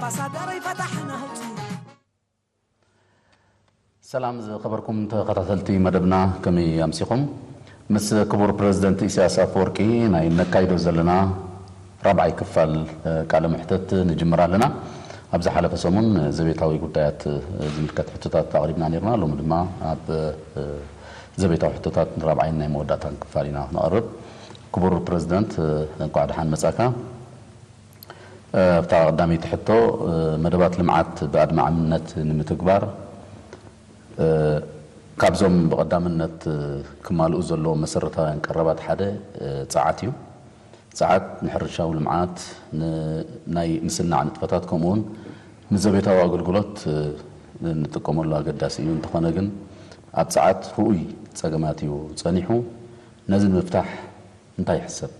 ኣምባሳደረይ ፈታሕና ህፁ ሰላም ዝኸበርኩም ተኸታተልቲ መደብና፣ ከመይ ኣምሲኹም? ምስ ክቡር ፕረዚደንት ኢሳያስ ኣፈወርቂ ናይ ነካይዶ ዘለና ራብዓይ ክፋል ቃለ መሕተት ንጅምር ኣለና። ኣብ ዝሓለፈ ሰሙን ዘቤታዊ ጉዳያት ዝምልከት ሕቶታት ኣቕሪብና ነርና። ሎሚ ድማ ኣብ ዘቤታዊ ሕቶታት ራብዓይን ናይ መወዳእታን ክፋል ኢና ነቕርብ። ክቡር ፕረዚደንት፣ እንኳዕ ደሓን መጻካ። ኣብታ ቀዳመይቲ ሕቶ፣ መደባት ልምዓት ብኣድማዕነት ንምትግባር ካብዞም ብቐዳምነት ክማልኡ ዘለዎም መሰረታውያን ቀረባት ሓደ ጸዓት እዩ። ጸዓት ንሕርሻዊ ልምዓት፣ ንናይ ምስናዕ ንጥፈታት ከምኡውን ንዘቤታዊ ኣገልግሎት ንጥቀመሉ ኣገዳሲ እዩ። እንተኾነ ግን ኣብ ጸዓት ርኡይ ጸገማት እዩ ጸኒሑ። ነዚ ንምፍታሕ እንታይ ይሕሰብ?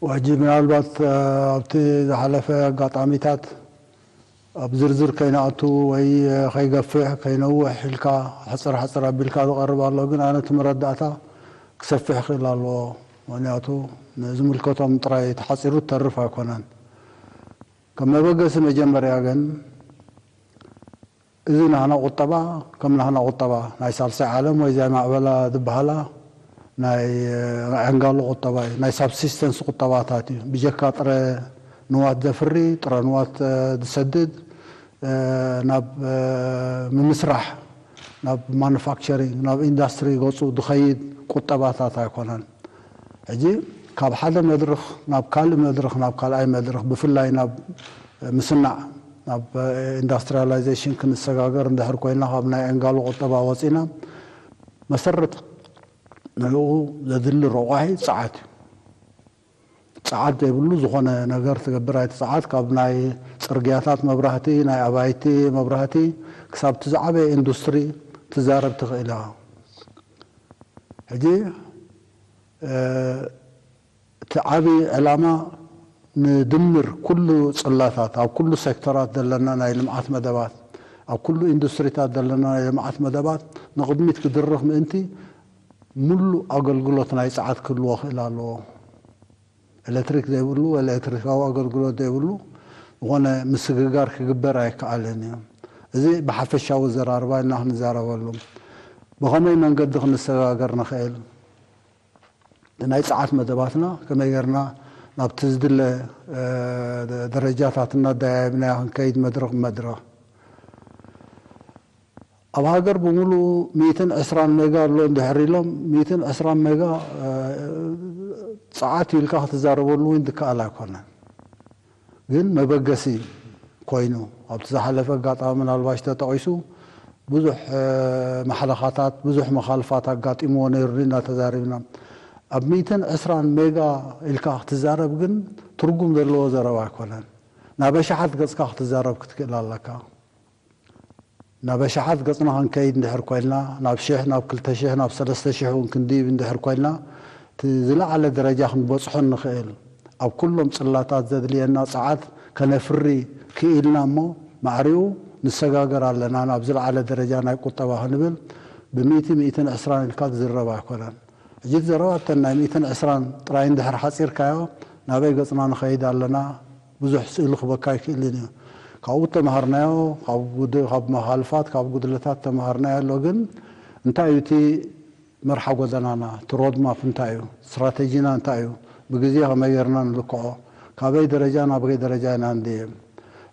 ዋጂ ምናልባት ኣብቲ ዝሓለፈ ኣጋጣሚታት ኣብ ዝርዝር ከይንኣቱ ወይ ከይገፍሕ ከይነውሕ ኢልካ ሕፅር ሕፅር ኣቢልካ ዝቐርብ ኣሎ። ግን ኣነ እቲ መረዳእታ ክሰፍሕ ክእል ኣለዎ። ምክንያቱ ንዝምልከቶም ጥራይ ተሓፂሩ ትተርፍ ኣይኮነን። ከም መበገሲ መጀመርያ ግን እዚ ናህና ቁጠባ ከም ናህና ቁጠባ ናይ ሳልሳይ ዓለም ወይ ዛይ ማዕበላ ዝበሃላ ናይ ዕንጋሎ ቁጠባ እዩ። ናይ ሳብሲስተንስ ቁጠባታት እዩ። ብጀካ ጥረ ንዋት ዘፍሪ፣ ጥረ ንዋት ዝሰድድ፣ ናብ ምምስራሕ፣ ናብ ማኑፋክቸሪንግ፣ ናብ ኢንዳስትሪ ገፁ ዝኸይድ ቁጠባታት ኣይኮነን። ሕጂ ካብ ሓደ መድረኽ ናብ ካልእ መድረኽ፣ ናብ ካልኣይ መድረኽ፣ ብፍላይ ናብ ምስናዕ፣ ናብ ኢንዳስትሪያላይዜሽን ክንሰጋገር እንድሕር ኮይንና፣ ካብ ናይ ዕንጋሎ ቁጠባ ወፂና፣ መሰረት ንኡ ዘድሊ ረቋሒ ፀዓት እዩ። ፀዓት ዘይብሉ ዝኾነ ነገር ትገብር ኣይትፀዓት። ካብ ናይ ፅርግያታት መብራህቲ፣ ናይ ኣባይቲ መብራህቲ ክሳብ እቲ ዝዓበየ ኢንዱስትሪ ትዛረብ ትኽእል ኢኻ። ሕጂ እቲ ዓቢ ዕላማ ንድምር ኩሉ ጽላታት ኣብ ኩሉ ሴክተራት ዘለና ናይ ልምዓት መደባት ኣብ ኩሉ ኢንዱስትሪታት ዘለና ናይ ልምዓት መደባት ንቕድሚት ክድርኽ ምእንቲ ምሉእ ኣገልግሎት ናይ ጸዓት ክህልዎ ክእል ኣለዎ። ኤሌክትሪክ ዘይብሉ ኤሌክትሪካዊ ኣገልግሎት ዘይብሉ ዝኾነ ምስግጋር ክግበር ኣይከኣልን እዩ። እዚ ብሓፈሻዊ ዘራርባ ኢልና ክንዛረበሉ ብኸመይ መንገዲ ክንሰጋገር ንኽእል? ናይ ጸዓት መደባትና ከመይ ጌርና ናብቲ ዝድለ ደረጃታት እናደያየብናዮ ክንከይድ መድረኽ ብመድረኽ። ኣብ ሃገር ብምሉኡ ሚእትን ዕስራን ሜጋ ኣሎ እንድሕር ኢሎም፣ ሚእትን ዕስራን ሜጋ ጸዓት ኢልካ ክትዛረበሉ እውን ዝከኣል ኣይኮነን። ግን መበገሲ ኮይኑ ኣብቲ ዝሓለፈ ኣጋጣሚ ምናልባሽ ተጠቒሱ ብዙሕ ማሕለኻታት ብዙሕ መኻልፋት ኣጋጢምዎ ነይሩ ኢና ተዛሪብና። ኣብ ሚእትን ዕስራን ሜጋ ኢልካ ክትዛረብ ግን ትርጉም ዘለዎ ዘረባ ኣይኮነን። ናብ ኣሽሓት ገጽካ ክትዛረብ ክትክእል ኣለካ። ናብ ኣሽሓት ገጽና ክንከይድ እንድሕር ኮይንና ናብ ሽሕ ናብ ክልተ ሽሕ ናብ ሰለስተ ሽሕ እውን ክንድይብ እንድሕር ኮይንና እቲ ዝለዓለ ደረጃ ክንበጽሖ እንኽእል ኣብ ኩሎም ጽላታት ዘድልየና ጸዓት ከነፍሪ ክኢልና እሞ ማዕሪኡ ንሰጋገር ኣለና ናብ ዝለዓለ ደረጃ ናይ ቁጠባ ክንብል ብሚእቲ ሚእትን ዕስራን ኢልካ ዝዝረብ ኣይኮነን። ሕጂ እቲ ዘረባ እተን ናይ ሚእትን ዕስራን ጥራይ እንድሕር ሓጺርካዮ ናበይ ገጽና ንኸይድ ኣለና ብዙሕ ስእሊ ክበካ ኣይክእልን እዩ። ካብኡ ተማሃርናዮ ካብ ጉድ ካብ መኻልፋት ካብ ጉድለታት ተማሃርናዮ ኣሎ ግን እንታይ እዩ እቲ መርሓ ጎደናና እቲ ሮድማፕ እንታይ እዩ ስትራተጂና እንታይ እዩ ብግዜ ከመይ ጌርና ንልክዖ ካበይ ደረጃ ናበይ ደረጃ ኢና እንድየ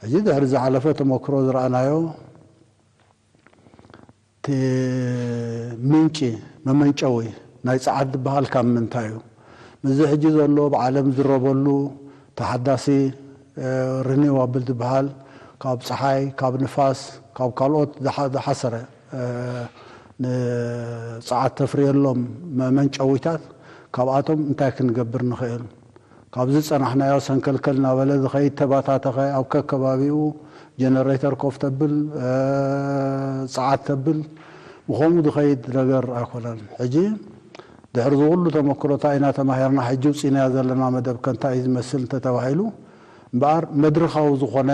ሕጂ ድሕሪ ዝሓለፈ ተመክሮ ዝረኣናዮ እቲ ምንጪ መመንጨዊ ናይ ጸዓት ዝበሃል ካብ ምንታይ እዩ? ምስዚ ሕጂ ዘሎ ብዓለም ዝረበሉ ተሓዳሲ ሪኒዋብል ዝበሃል ካብ ጸሓይ፣ ካብ ንፋስ፣ ካብ ካልኦት ዝሓሰረ ንጸዓት ተፍርየሎም መመንጨዊታት ካብኣቶም እንታይ ክንገብር ንኽእል? ካብዚ ዝጸናሕናዮ ሰንከልከል እናበለ ዝኸይድ ተባታተኸ ኣብ ከከባቢኡ ጀነሬተር ኮፍ ተብል ጸዓት ተብል ብኸምኡ ዝኸይድ ነገር ኣይኮነን። ሕጂ ድሕሪ ዝኹሉ ተመክሮታ ኢና ተማሂርና ሕጂ ውፂናዮ ዘለና መደብ ከ እንታይ እዩ ዝመስል እንተተባሂሉ እምበኣር መድረኻዊ ዝኾነ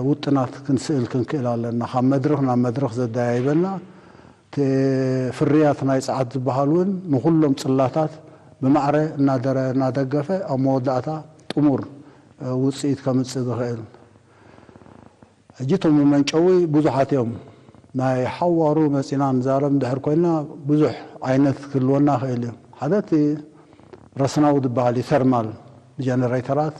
ውጥናት ክንስእል ክንክእል ኣለና። ካብ መድረኽ ናብ መድረኽ ዘደያይበና እቲ ፍርያት ናይ ጸዓት ዝበሃል እውን ንኹሎም ጽላታት ብማዕረ እናደረ እናደገፈ ኣብ መወዳእታ ጥሙር ውፅኢት ከምፅእ ዝኽእል። ሕጂ እቶም መመንጨዊ ብዙሓት እዮም። ናይ ሓዋሩ መፂና ንዛረብ እንድሕር ኮይና ብዙሕ ዓይነት ክህልወና ይኽእል እዩ። ሓደ እቲ ረስናዊ ዝበሃል እዩ፣ ተርማል ጀነሬተራት፣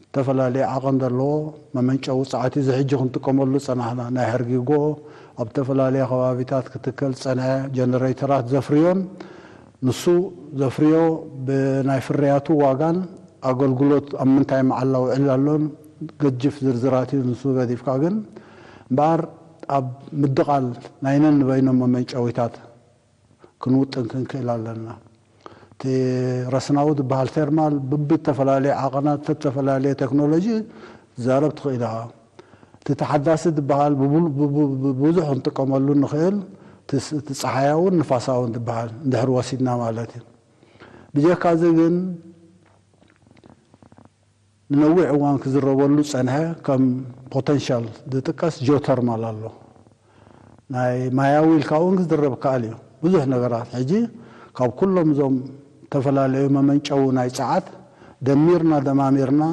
ዝተፈላለየ ዓቐን ዘለዎ መመንጨዊ ጸዓት እዩ። እዚ ሕጂ ክንጥቀመሉ ዝጸናሕና ናይ ሕርጊጎ ኣብ ዝተፈላለየ ከባቢታት ክትከል ዝጸንሐ ጀነሬተራት ዘፍርዮን ንሱ ዘፍርዮ ብናይ ፍርያቱ ዋጋን ኣገልግሎት ኣብ ምንታይ መዓላ ውዕል ኣሎን ገጅፍ ዝርዝራት እዩ። ንሱ ገዲፍካ ግን እምበኣር ኣብ ምድቓል ናይ ነንበይኖም መመንጨዊታት ክንውጥን ክንክእል ኣለና። እቲ ረስናዊ ዝበሃል ቴርማል ብብተፈላለየ ዓቐናት ተተፈላለየ ቴክኖሎጂ ትዛረብ ትኽእል ኢኻ። እቲ ተሓዳሲ ዝበሃል ብቡል- ብቡ- ብብዙሕ ክንጥቀመሉ ንኽእል እቲ ስ- እቲ ጸሓያውን ንፋሳውን ዝበሃል እንድሕር ወሲድና ማለት እዩ። ብጀካ እዚ ግን ንነዊሕ እዋን ክዝረበሉ ዝጸንሐ ከም ፖተንሻል ዝጥቀስ ጂኦተርማል ኣሎ። ናይ ማያዊ ኢልካ እውን ክዝረብ ከኣል እዩ። ብዙሕ ነገራት ሕጂ ካብ ኩሎም እዞም ዝተፈላለዩ መመንጨዊ ናይ ጸዓት ደሚርና ደማሚርና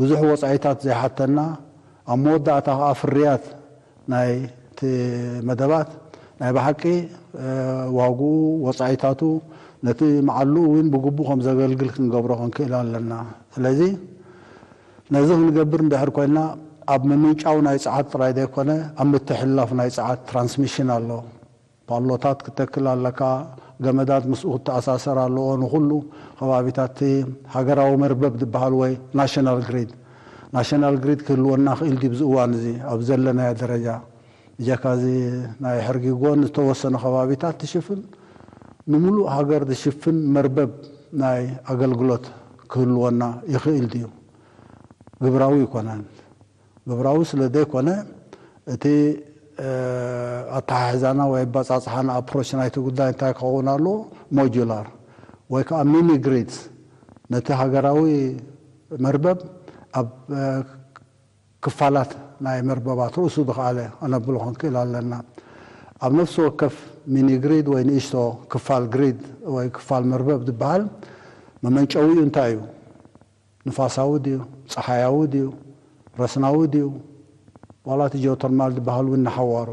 ብዙሕ ወጻኢታት ዘይሓተና ኣብ መወዳእታ ከኣ ፍርያት ናይ እቲ መደባት ናይ ብሓቂ ዋግኡ ወጻኢታቱ ነቲ መዓልኡ እውን ብግቡእ ከም ዘገልግል ክንገብሮ ክንክእል ኣለና። ስለዚ ነዚ ክንገብር እንድሕር ኮይና ኣብ ምምንጫው ናይ ጸዓት ጥራይ ዘይኮነ ኣብ ምትሕልላፍ ናይ ጸዓት ትራንስሚሽን ኣሎ። ፓሎታት ክተክል ኣለካ፣ ገመዳት ምስኡ ክተኣሳሰር ኣለዎ። ንኹሉ ከባቢታት እቲ ሃገራዊ መርበብ ዝበሃል ወይ ናሽናል ግሪድ ናሽናል ግሪድ ክህልወና ክእል ድዩ ኣብዚ እዋን እዚ ኣብ ዘለናዮ ደረጃ? ብጀካ እዚ ናይ ሕርጊጎ ንዝተወሰነ ከባቢታት ትሽፍን ንምሉእ ሃገር ዝሽፍን መርበብ ናይ ኣገልግሎት ክህልወና ይኽእል ድዩ? ግብራዊ ኣይኮነን። ግብራዊ ስለ ዘይኮነ እቲ ኣተሓሕዛና ወይ ኣባፃፅሓና ኣፕሮች ናይቲ ጉዳይ እንታይ ክኸውን ኣለዎ? ሞጁላር ወይ ከዓ ሚኒ ግሪድስ ነቲ ሃገራዊ መርበብ ኣብ ክፋላት ናይ መርበባት ርእሱ ዝኸኣለ ከነብሎ ክንክእል ኣለና። ኣብ ነፍሲ ወከፍ ሚኒ ግሪድ ወይ ንእሽቶ ክፋል ግሪድ ወይ ክፋል መርበብ ዝበሃል መመንጨዊኡ እንታይ እዩ? ንፋሳዊ ድዩ? ጸሓያዊ ድዩ? ረስናዊ ድዩ? ዋላ እቲ ጂኦተርማል ዝበሃል እውን ንሓዋሩ።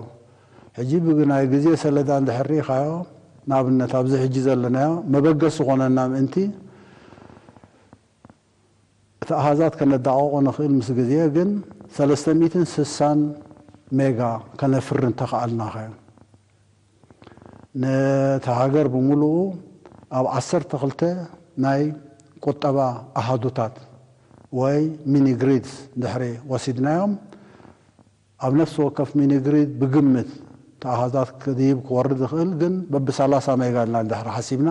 ሕጂ ብናይ ግዜ ሰለዳ እንድሕር ርኢኻዮ፣ ንኣብነት ኣብዚ ሕጂ ዘለናዮ መበገሲ ዝኾነና ምእንቲ እቲ ኣሃዛት ከነዳቐቖ ንኽእል ምስ ግዜ ግን ሰለስተ ሚእትን ስሳን ሜጋ ከነፍሪ እንተኸኣልናኸ ነቲ ሃገር ብምሉኡ ኣብ ዓሰርተ ክልተ ናይ ቁጠባ ኣሃዱታት ወይ ሚኒ ግሪድስ ድሕሪ ወሲድናዮም ኣብ ነፍሲ ወከፍ ሚኒ ግሪድ ብግምት ተኣሃዛት ክድይብ ክወርድ ዝኽእል ግን በብሰላሳ ሜጋ ኢልና እንድሕር ሓሲብና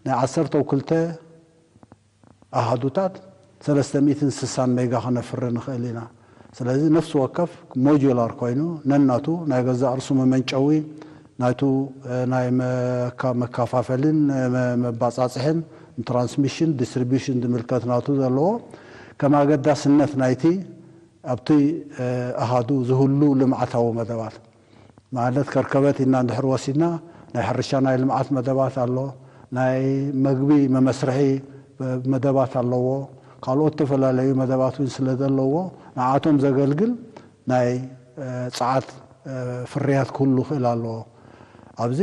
ናይ ዓሰርተ ክልተ ኣሃዱታት ሰለስተ ሚእትን ስሳን ሜጋ ከነፍሪ ንኽእል ኢና። ስለዚ ነፍሲ ወከፍ ሞጁላር ኮይኑ ነናቱ ናይ ገዛእ ርእሱ መመንጨዊ ናይቱ ናይ መካ- መካፋፈልን መ- መባፃፅሕን ትራንስሚሽን ዲስትሪቢሽን ዝምልከት ናቱ ዘለዎ ከም ኣገዳስነት ናይቲ ኣብቲ ኣሃዱ ዝህሉ ልምዓታዊ መደባት ማለት ከርከበት ኢልና እንድሕር ወሲድና ናይ ሕርሻ ናይ ልምዓት መደባት ኣሎ፣ ናይ መግቢ መመስርሒ መደባት ኣለዎ፣ ካልኦት ዝተፈላለዩ መደባት እውን ስለ ዘለዎ ንዓቶም ዘገልግል ናይ ፀዓት ፍርያት ክህሉ ክእል ኣለዎ። ኣብዚ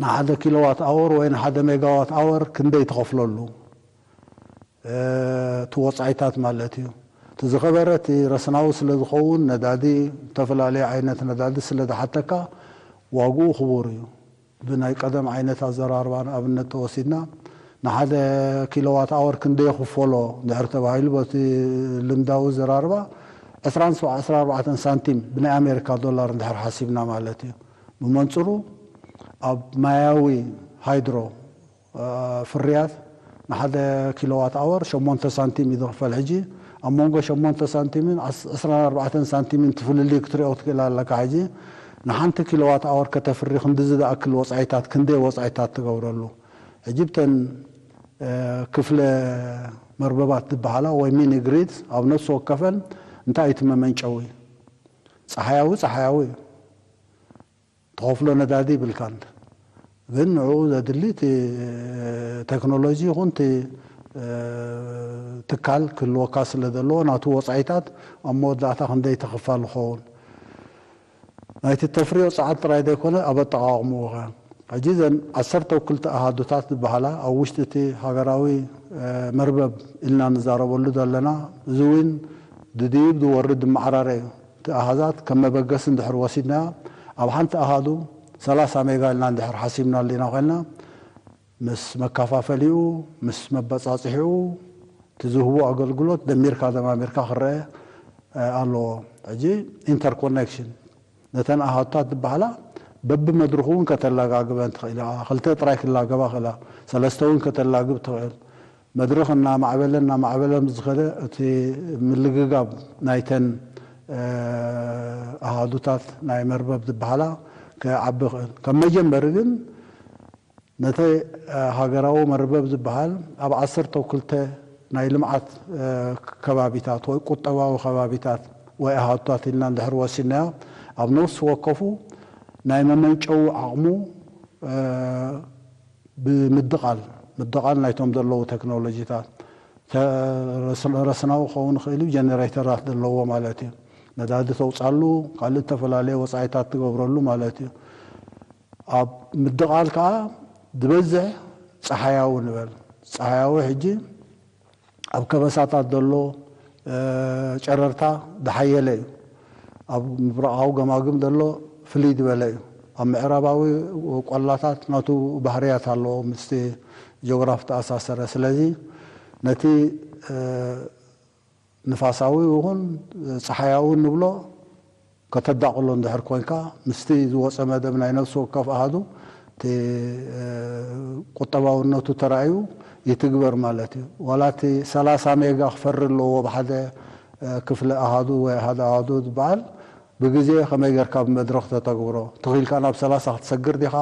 ንሓደ ኪሎዋት ኣወር ወይ ንሓደ ሜጋዋት ኣወር ክንደይ ትኸፍለሉ እቲ ወፃኢታት ማለት እዩ። እቲ ዝኸበረ እቲ ረስናዊ ስለ ዝኸውን ነዳዲ ዝተፈላለዩ ዓይነት ነዳዲ ስለ ዝሓተካ ዋግኡ ክቡር እዩ። ብናይ ቀደም ዓይነት ኣዘራርባ ንኣብነት ተወሲድና ንሓደ ኪሎዋት ኣወር ክንደይ ክፈሎ እንድሕር ተባሂሉ በቲ ልምዳዊ ኣዘራርባ ዕስራን ዕስራን ኣርባዕተን ሳንቲም ብናይ ኣሜሪካ ዶላር እንድሕር ሓሲብና ማለት እዩ። ብመንፅሩ ኣብ ማያዊ ሃይድሮ ፍርያት ንሓደ ኪሎዋት ኣወር ሸሞንተ ሳንቲም እዩ ዝኽፈል። ሕጂ ኣብ መንጎ ሸሞንተ ሳንቲምን ዕስራን ኣርባዕተን ሳንቲምን ትፍልልይ ክትሪኦ ክትክእል ኣለካ። ሕጂ ንሓንቲ ኪሎዋት ኣወር ከተፍሪ ክንድዚ ዝኣክል ወፃኢታት ክንደይ ወፃኢታት ትገብረሉ? ሕጂ ብተን ክፍለ መርበባት ዝበሃላ ወይ ሚኒ ግሪድስ ኣብ ነፍሲ ወከፈን እንታይ እዩ እቲ መመንጨዊ? ፀሓያዊ ፀሓያዊ እዩ። ትኸፍሎ ነዳዲ ይብልካን ግን ንዕኡ ዘድሊ እቲ ቴክኖሎጂ ይኹን እቲ ትካል ክህልወካ ስለ ዘለዎ ናቱ ወፃኢታት ኣብ መወዳእታ ክንደይ ተኽፋል ይኸውን ናይቲ ተፍርዮ ፀዓት ጥራይ ዘይኮነ ኣብ ኣጠቓቕምኡ ኸ። ሕጂ ዘን ዓሰርተ ክልተ ኣሃዱታት ዝበሃላ ኣብ ውሽጢ እቲ ሃገራዊ መርበብ ኢልና ንዛረበሉ ዘለና፣ እዚ እውን ድድይብ ዝወርድ ዝመዓራረ እዩ። እቲ ኣሃዛት ከም መበገሲ እንድሕር ወሲድናዮ ኣብ ሓንቲ ኣሃዱ ሰላሳ ሜጋ ኢልና እንድሕር ሓሲብናሉ ኢና ኮይንና፣ ምስ መካፋፈሊኡ፣ ምስ መበፃፅሒኡ፣ እቲ ዝህቦ ኣገልግሎት ደሚርካ ደማሚርካ ክረአ ኣለዎ። ሕጂ ኢንተርኮኔክሽን ነተን ኣሃዱታት ዝበሃላ በብመድርኹ እውን ከተላጋግበን ትኽእል ኢኻ። ክልተ ጥራይ ክላገባ ክእላ፣ ሰለስተ እውን ከተላግብ ትኽእል። መድረኽ እናማዕበለ እናማዕበለ ምስ ዝኸደ እቲ ምልግጋብ ናይተን ኣሃዱታት ናይ መርበብ ዝበሃላ ክዓቢ ይኽእል። ከም መጀመሪ ግን ነቲ ሃገራዊ መርበብ ዝበሃል ኣብ ዓሰርተ ክልተ ናይ ልምዓት ከባቢታት ወይ ቁጠባዊ ከባቢታት ወይ ኣሃዱታት ኢልና እንድሕር ወሲድናዮ ኣብ ነፍሲ ወከፉ ናይ መመንጨዊ ዓቕሙ ብምድቓል ምድቓል ናይቶም ዘለዉ ቴክኖሎጂታት ረስናዊ ክኸውን ይኽእል እዩ። ጀነሬተራት ዘለዎ ማለት እዩ። ነዳዲ ተውፃሉ፣ ካልእ ዝተፈላለየ ወፃኢታት ትገብረሉ ማለት እዩ። ኣብ ምድቓል ከዓ ዝበዝሕ ፀሓያዊ ንበል። ፀሓያዊ ሕጂ ኣብ ከበሳታት ዘሎ ጨረርታ ዝሓየለ እዩ። ኣብ ምብራቓዊ ገማግም ዘሎ ፍልይ ዝበለ እዩ። ኣብ ምዕራባዊ ቆላታት ናቱ ባህርያት ኣለዎ ምስቲ ጂኦግራፍ ተኣሳሰረ። ስለዚ ነቲ ንፋሳዊ ይኹን ፀሓያዊ ንብሎ ከተዳቕሎ እንድሕር ኮንካ ምስቲ ዝወፀ መደብ ናይ ነፍሲ ወከፍ ኣሃዱ እቲ ቁጠባውነቱ ተራእዩ ይትግበር ማለት እዩ። ዋላ እቲ ሰላሳ ሜጋ ክፈሪ ኣለዎ ብሓደ ክፍለ ኣሃዱ ወይ ሓደ ኣሃዱ ዝበሃል ብግዜ ከመይ ጌርካ ብመድረኽ ተተግብሮ ትኽኢልካ ናብ ሰላሳ ክትሰግር ዲኻ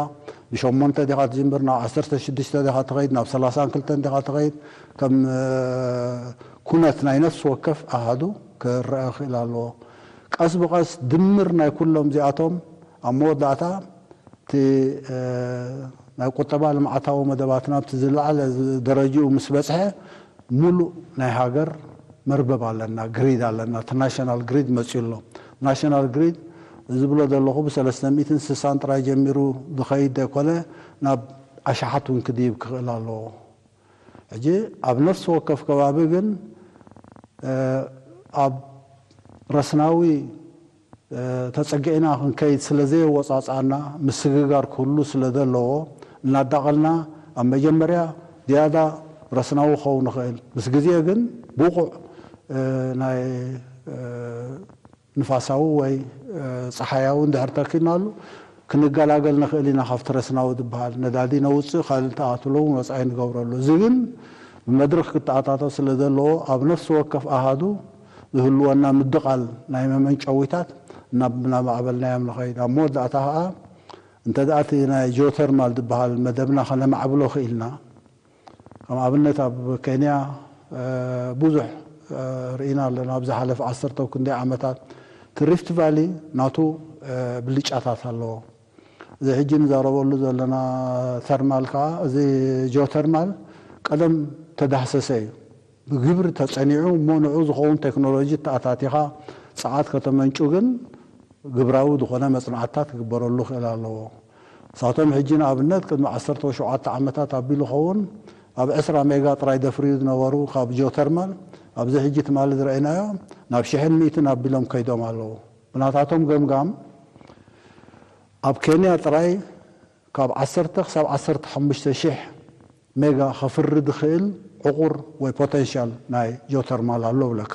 ብሸሞንተ ዲኻ ትጅምር ናብ ዓሰርተ ሽዱሽተ ዲኻ ትኸይድ ናብ ሰላሳን ክልተን ዲኻ ትኸይድ ከም ኩነት ናይ ነፍሲ ወከፍ ኣሃዱ ክረአ ክእል ኣለዎ። ቀስ ብቐስ ድምር ናይ ኩሎም እዚኣቶም ኣብ መወዳእታ እቲ ናይ ቁጠባ ልምዓታዊ መደባትና ኣብቲ ዝለዓለ ደረጅኡ ምስ በፅሐ ሙሉእ ናይ ሃገር መርበብ ኣለና፣ ግሪድ ኣለና። እቲ ናሽናል ግሪድ መፅዩ ኣሎ። ናሽናል ግሪድ ዝብሎ ዘለኹ ብሰለስተ ሚእትን ስሳን ጥራይ ጀሚሩ ዝኸይድ ዘይኮነ ናብ ኣሽሓት እውን ክድይብ ክኽእል ኣለዎ። ሕጂ ኣብ ነፍሲ ወከፍ ከባቢ ግን ኣብ ረስናዊ ተፀጊዕና ክንከይድ ስለ ዘየወፃፅኣና ምስግጋር ክህሉ ስለ ዘለዎ እናዳቐልና ኣብ መጀመርያ ዝያዳ ረስናዊ ክኸውን ንኽእል ምስ ግዜ ግን ብቑዕ ናይ ንፋሳዊ ወይ ፀሓያዊ እንድሕር ተኪናሉ ክንገላገል ንኽእል ኢና። ካብቲ ረስናዊ ዝበሃል ነዳዲ ነውፅእ ካልእ ተኣትሎ እውን ወፃኢ ንገብረሉ። እዚ ግን ብመድረኽ ክተኣታቶ ስለ ዘለዎ ኣብ ነፍሲ ወከፍ ኣሃዱ ዝህልወና ምድቓል ናይ መመንጨዊታት እናማዕበልናዮም ንኸይድ። ኣብ መወዳእታ ከዓ እንተ ደኣ እቲ ናይ ጂኦተርማል ዝበሃል መደብና ከነማዕብሎ ክኢልና ከም ኣብነት ኣብ ኬንያ ብዙሕ ርኢና ኣለና። ኣብ ዝሓለፈ ዓሰርተ ክንደይ ዓመታት እቲ ሪፍት ቫሊ ናቱ ብልጫታት ኣለዎ። እዚ ሕጂ ንዛረበሉ ዘለና ተርማል ከዓ እዚ ጂኦተርማል ቀደም ተዳህሰሰ እዩ። ብግብሪ ተፀኒዑ እሞ ንዑ ዝኸውን ቴክኖሎጂ ተኣታቲኻ ፀዓት ከተመንጩ ግን ግብራዊ ዝኾነ መፅናዕትታት ክግበረሉ ክእል ኣለዎ። ንሳቶም ሕጂ ንኣብነት ቅድሚ ዓሰርተ ሸውዓተ ዓመታት ኣቢሉ ኸውን ኣብ ዕስራ ሜጋ ጥራይ ደፍርዩ ዝነበሩ ካብ ጂኦተርማል ኣብዚ ሕጂ ትማሊ ዝረእናዮ ናብ ሽሕን ሚእትን ኣቢሎም ከይዶም ኣለዉ። ብናታቶም ገምጋም ኣብ ኬንያ ጥራይ ካብ ዓሰርተ ክሳብ ዓሰርተ ሓሙሽተ ሽሕ ሜጋ ከፍሪ ዝኽእል ዕቑር ወይ ፖተንሻል ናይ ጂኦተርማል ኣሎ ብለካ።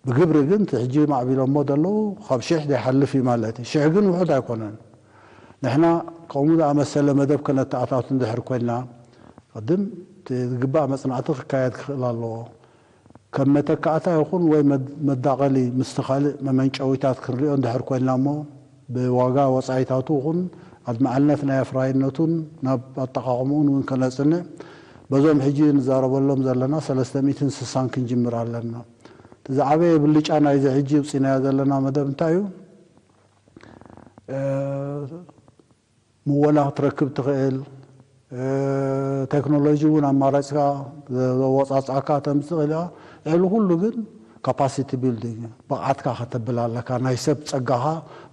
ብግብሪ ግን እቲ ሕጂ ማዕቢሎሞ ዘለዉ ካብ ሽሕ ዘይሓልፍ እዩ ማለት እዩ። ሽሕ ግን ውሑድ ኣይኮነን። ንሕና ከምኡ ዝኣመሰለ መደብ ከነተኣታቱ እንድሕር ኮይንና ቅድም እቲ ዝግባእ መፅናዕቲ ክካየድ ክኽእል ኣለዎ። ከም መተካእታ ይኹን ወይ መዳቐሊ ምስቲ ካልእ መመንጨዊታት ክንሪኦ እንድሕር ኮይንና እሞ ብዋጋ ወፃኢታቱ ይኹን ኣድማዕነት ናይ ኣፍራይነቱን ናብ ኣጠቓቕምኡን እውን ከነፅንዕ በዞም ሕጂ ንዛረበሎም ዘለና ሰለስተ ሚእትን ስሳን ክንጅምር ኣለና። እቲ ዝዓበየ ብልጫ ናይዚ ሕጂ ውፂናዮ ዘለና መደብ እንታይ እዩ? ምወላ ክትረክብ ትኽእል ቴክኖሎጂ እውን ኣማራፅካ ዘወፃፅኣካ ተምፅእ ኢልካ። ልዕሊ ኩሉ ግን ካፓሲቲ ቢልዲንግ፣ ብቕዓትካ ከተብል ኣለካ። ናይ ሰብ ፀጋኻ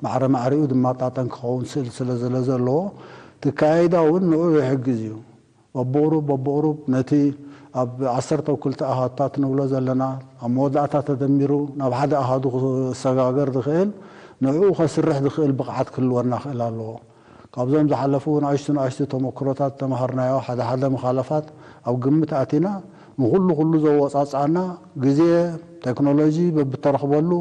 ማዕረ ማዕሪኡ ዝመጣጠን ክኸውን ስእል ስለ ስለ ዘለዎ፣ ትካይዳ እውን ንዑ ይሕግዝ እዩ። በብቑሩብ በብቑሩብ ነቲ ኣብ ዓሰርተ ክልተ ኣሃታት ንብሎ ዘለና፣ ኣብ መወዳእታ ተደሚሩ ናብ ሓደ ኣሃዱ ክሰጋገር ዝኽእል፣ ንዕኡ ከስርሕ ዝኽእል ብቕዓት ክህልወና ክእል ኣለዎ። ካብዞም ዝሓለፉ ንኣሽቱ ንኣሽቱ ተመክሮታት ተምሃርናዮ፣ ሓደ ሓደ መኻለፋት ኣብ ግምት ኣቲና፣ ንኹሉ ኩሉ ዘወፃፅኣና፣ ግዜ፣ ቴክኖሎጂ በብተረኽበሉ፣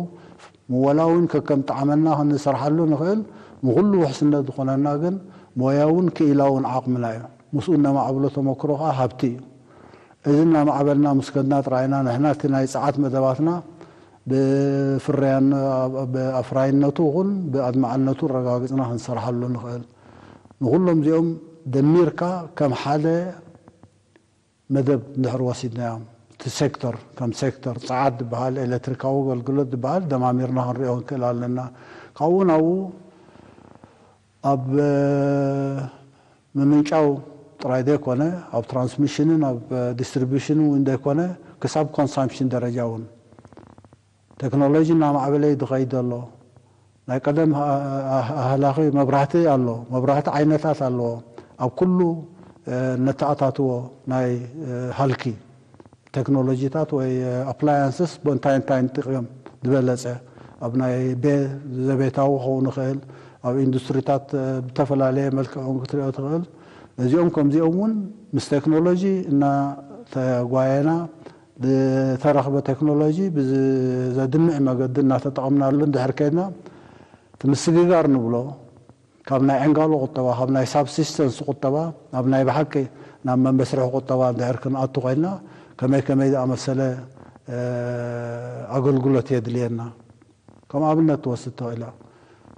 ምወላ እውን ከከም ጣዕመና ክንሰርሓሉ ንኽእል፣ ንኹሉ ውሕስነት ዝኾነና ግን ሞያውን ክኢላውን ዓቕምና እዩ። ምስኡ እነማዕብሎ ተመክሮ ከዓ ሃብቲ እዩ። እዚ እናማዕበልና ምስ ከድና ጥራይና፣ ንሕና እቲ ናይ ፀዓት መደባትና ብፍርያን-፣ ብኣፍራይነቱ ይኹን ብኣድማዕነቱ ረጋግፅና ክንሰርሓሉ ንኽእል። ንኹሎም እዚኦም ደሚርካ ከም ሓደ መደብ እንድሕር ወሲድናዮም፣ እቲ ሴክተር ከም ሴክተር፣ ፀዓት ዝበሃል፣ ኤሌክትሪካዊ ኣገልግሎት ዝበሃል ደማሚርና ክንሪኦ ክንክእል ኣለና። ካብኡ ናብኡ ኣብ፣ እ፣ ምምንጫው ጥራይ ዘይኮነ፣ ኣብ ትራንስሚሽንን ኣብ፣ እ፣ ዲስትሪቢዩሽንን እውን ዘይኮነ፣ ክሳብ ኮንሳምፕሽን ደረጃ እውን ቴክኖሎጂ እናማዕበለ እዩ ዝኸይድ ዘሎ። ናይ ቀደም አ-፣ አ-፣ ኣህላኺ መብራህቲ ኣሎ፣ መብራህቲ ዓይነታት ኣለዎ። ኣብ ኩሉ፣ እ፣ ነተኣታትዎ ናይ፣ እ፣ ሃልኪ ቴክኖሎጂታት ወይ፣ እ፣ ኣፕላያንስስ ብእንታይ እንታይ ንጥቕም ዝበለጸ፣ ኣብ ናይ ቤ-፣ ዘቤታዊ ክኸውን ይኽእል፣ ኣብ ኢንዱስትሪታት፣ እ፣ ብተፈላለየ መልክዕ እውን ክትሪኦ ትኽእል። ነዚኦም ከምዚኦም እውን ምስ ቴክኖሎጂ እናተጓየና ዝተረኽበ ቴክኖሎጂ ብዘድምዕ መገዲ እናተጠቐምናሉ እንድሕር ከይድና፣ እቲ ምስግጋር ንብሎ፣ ካብ ናይ ዕንጋሎ ቁጠባ፣ ካብ ናይ ሳብሲስተንስ ቁጠባ፣ ናብ ናይ ብሓቂ ናብ መመስርሒ ቁጠባ እንድሕር ክንኣቱ ኮይንና፣ ከመይ ከመይ ዝኣመሰለ፣ እ፣ ኣገልግሎት የድልየና? ከም ኣብነት ትወስድ ትኽእል እያ።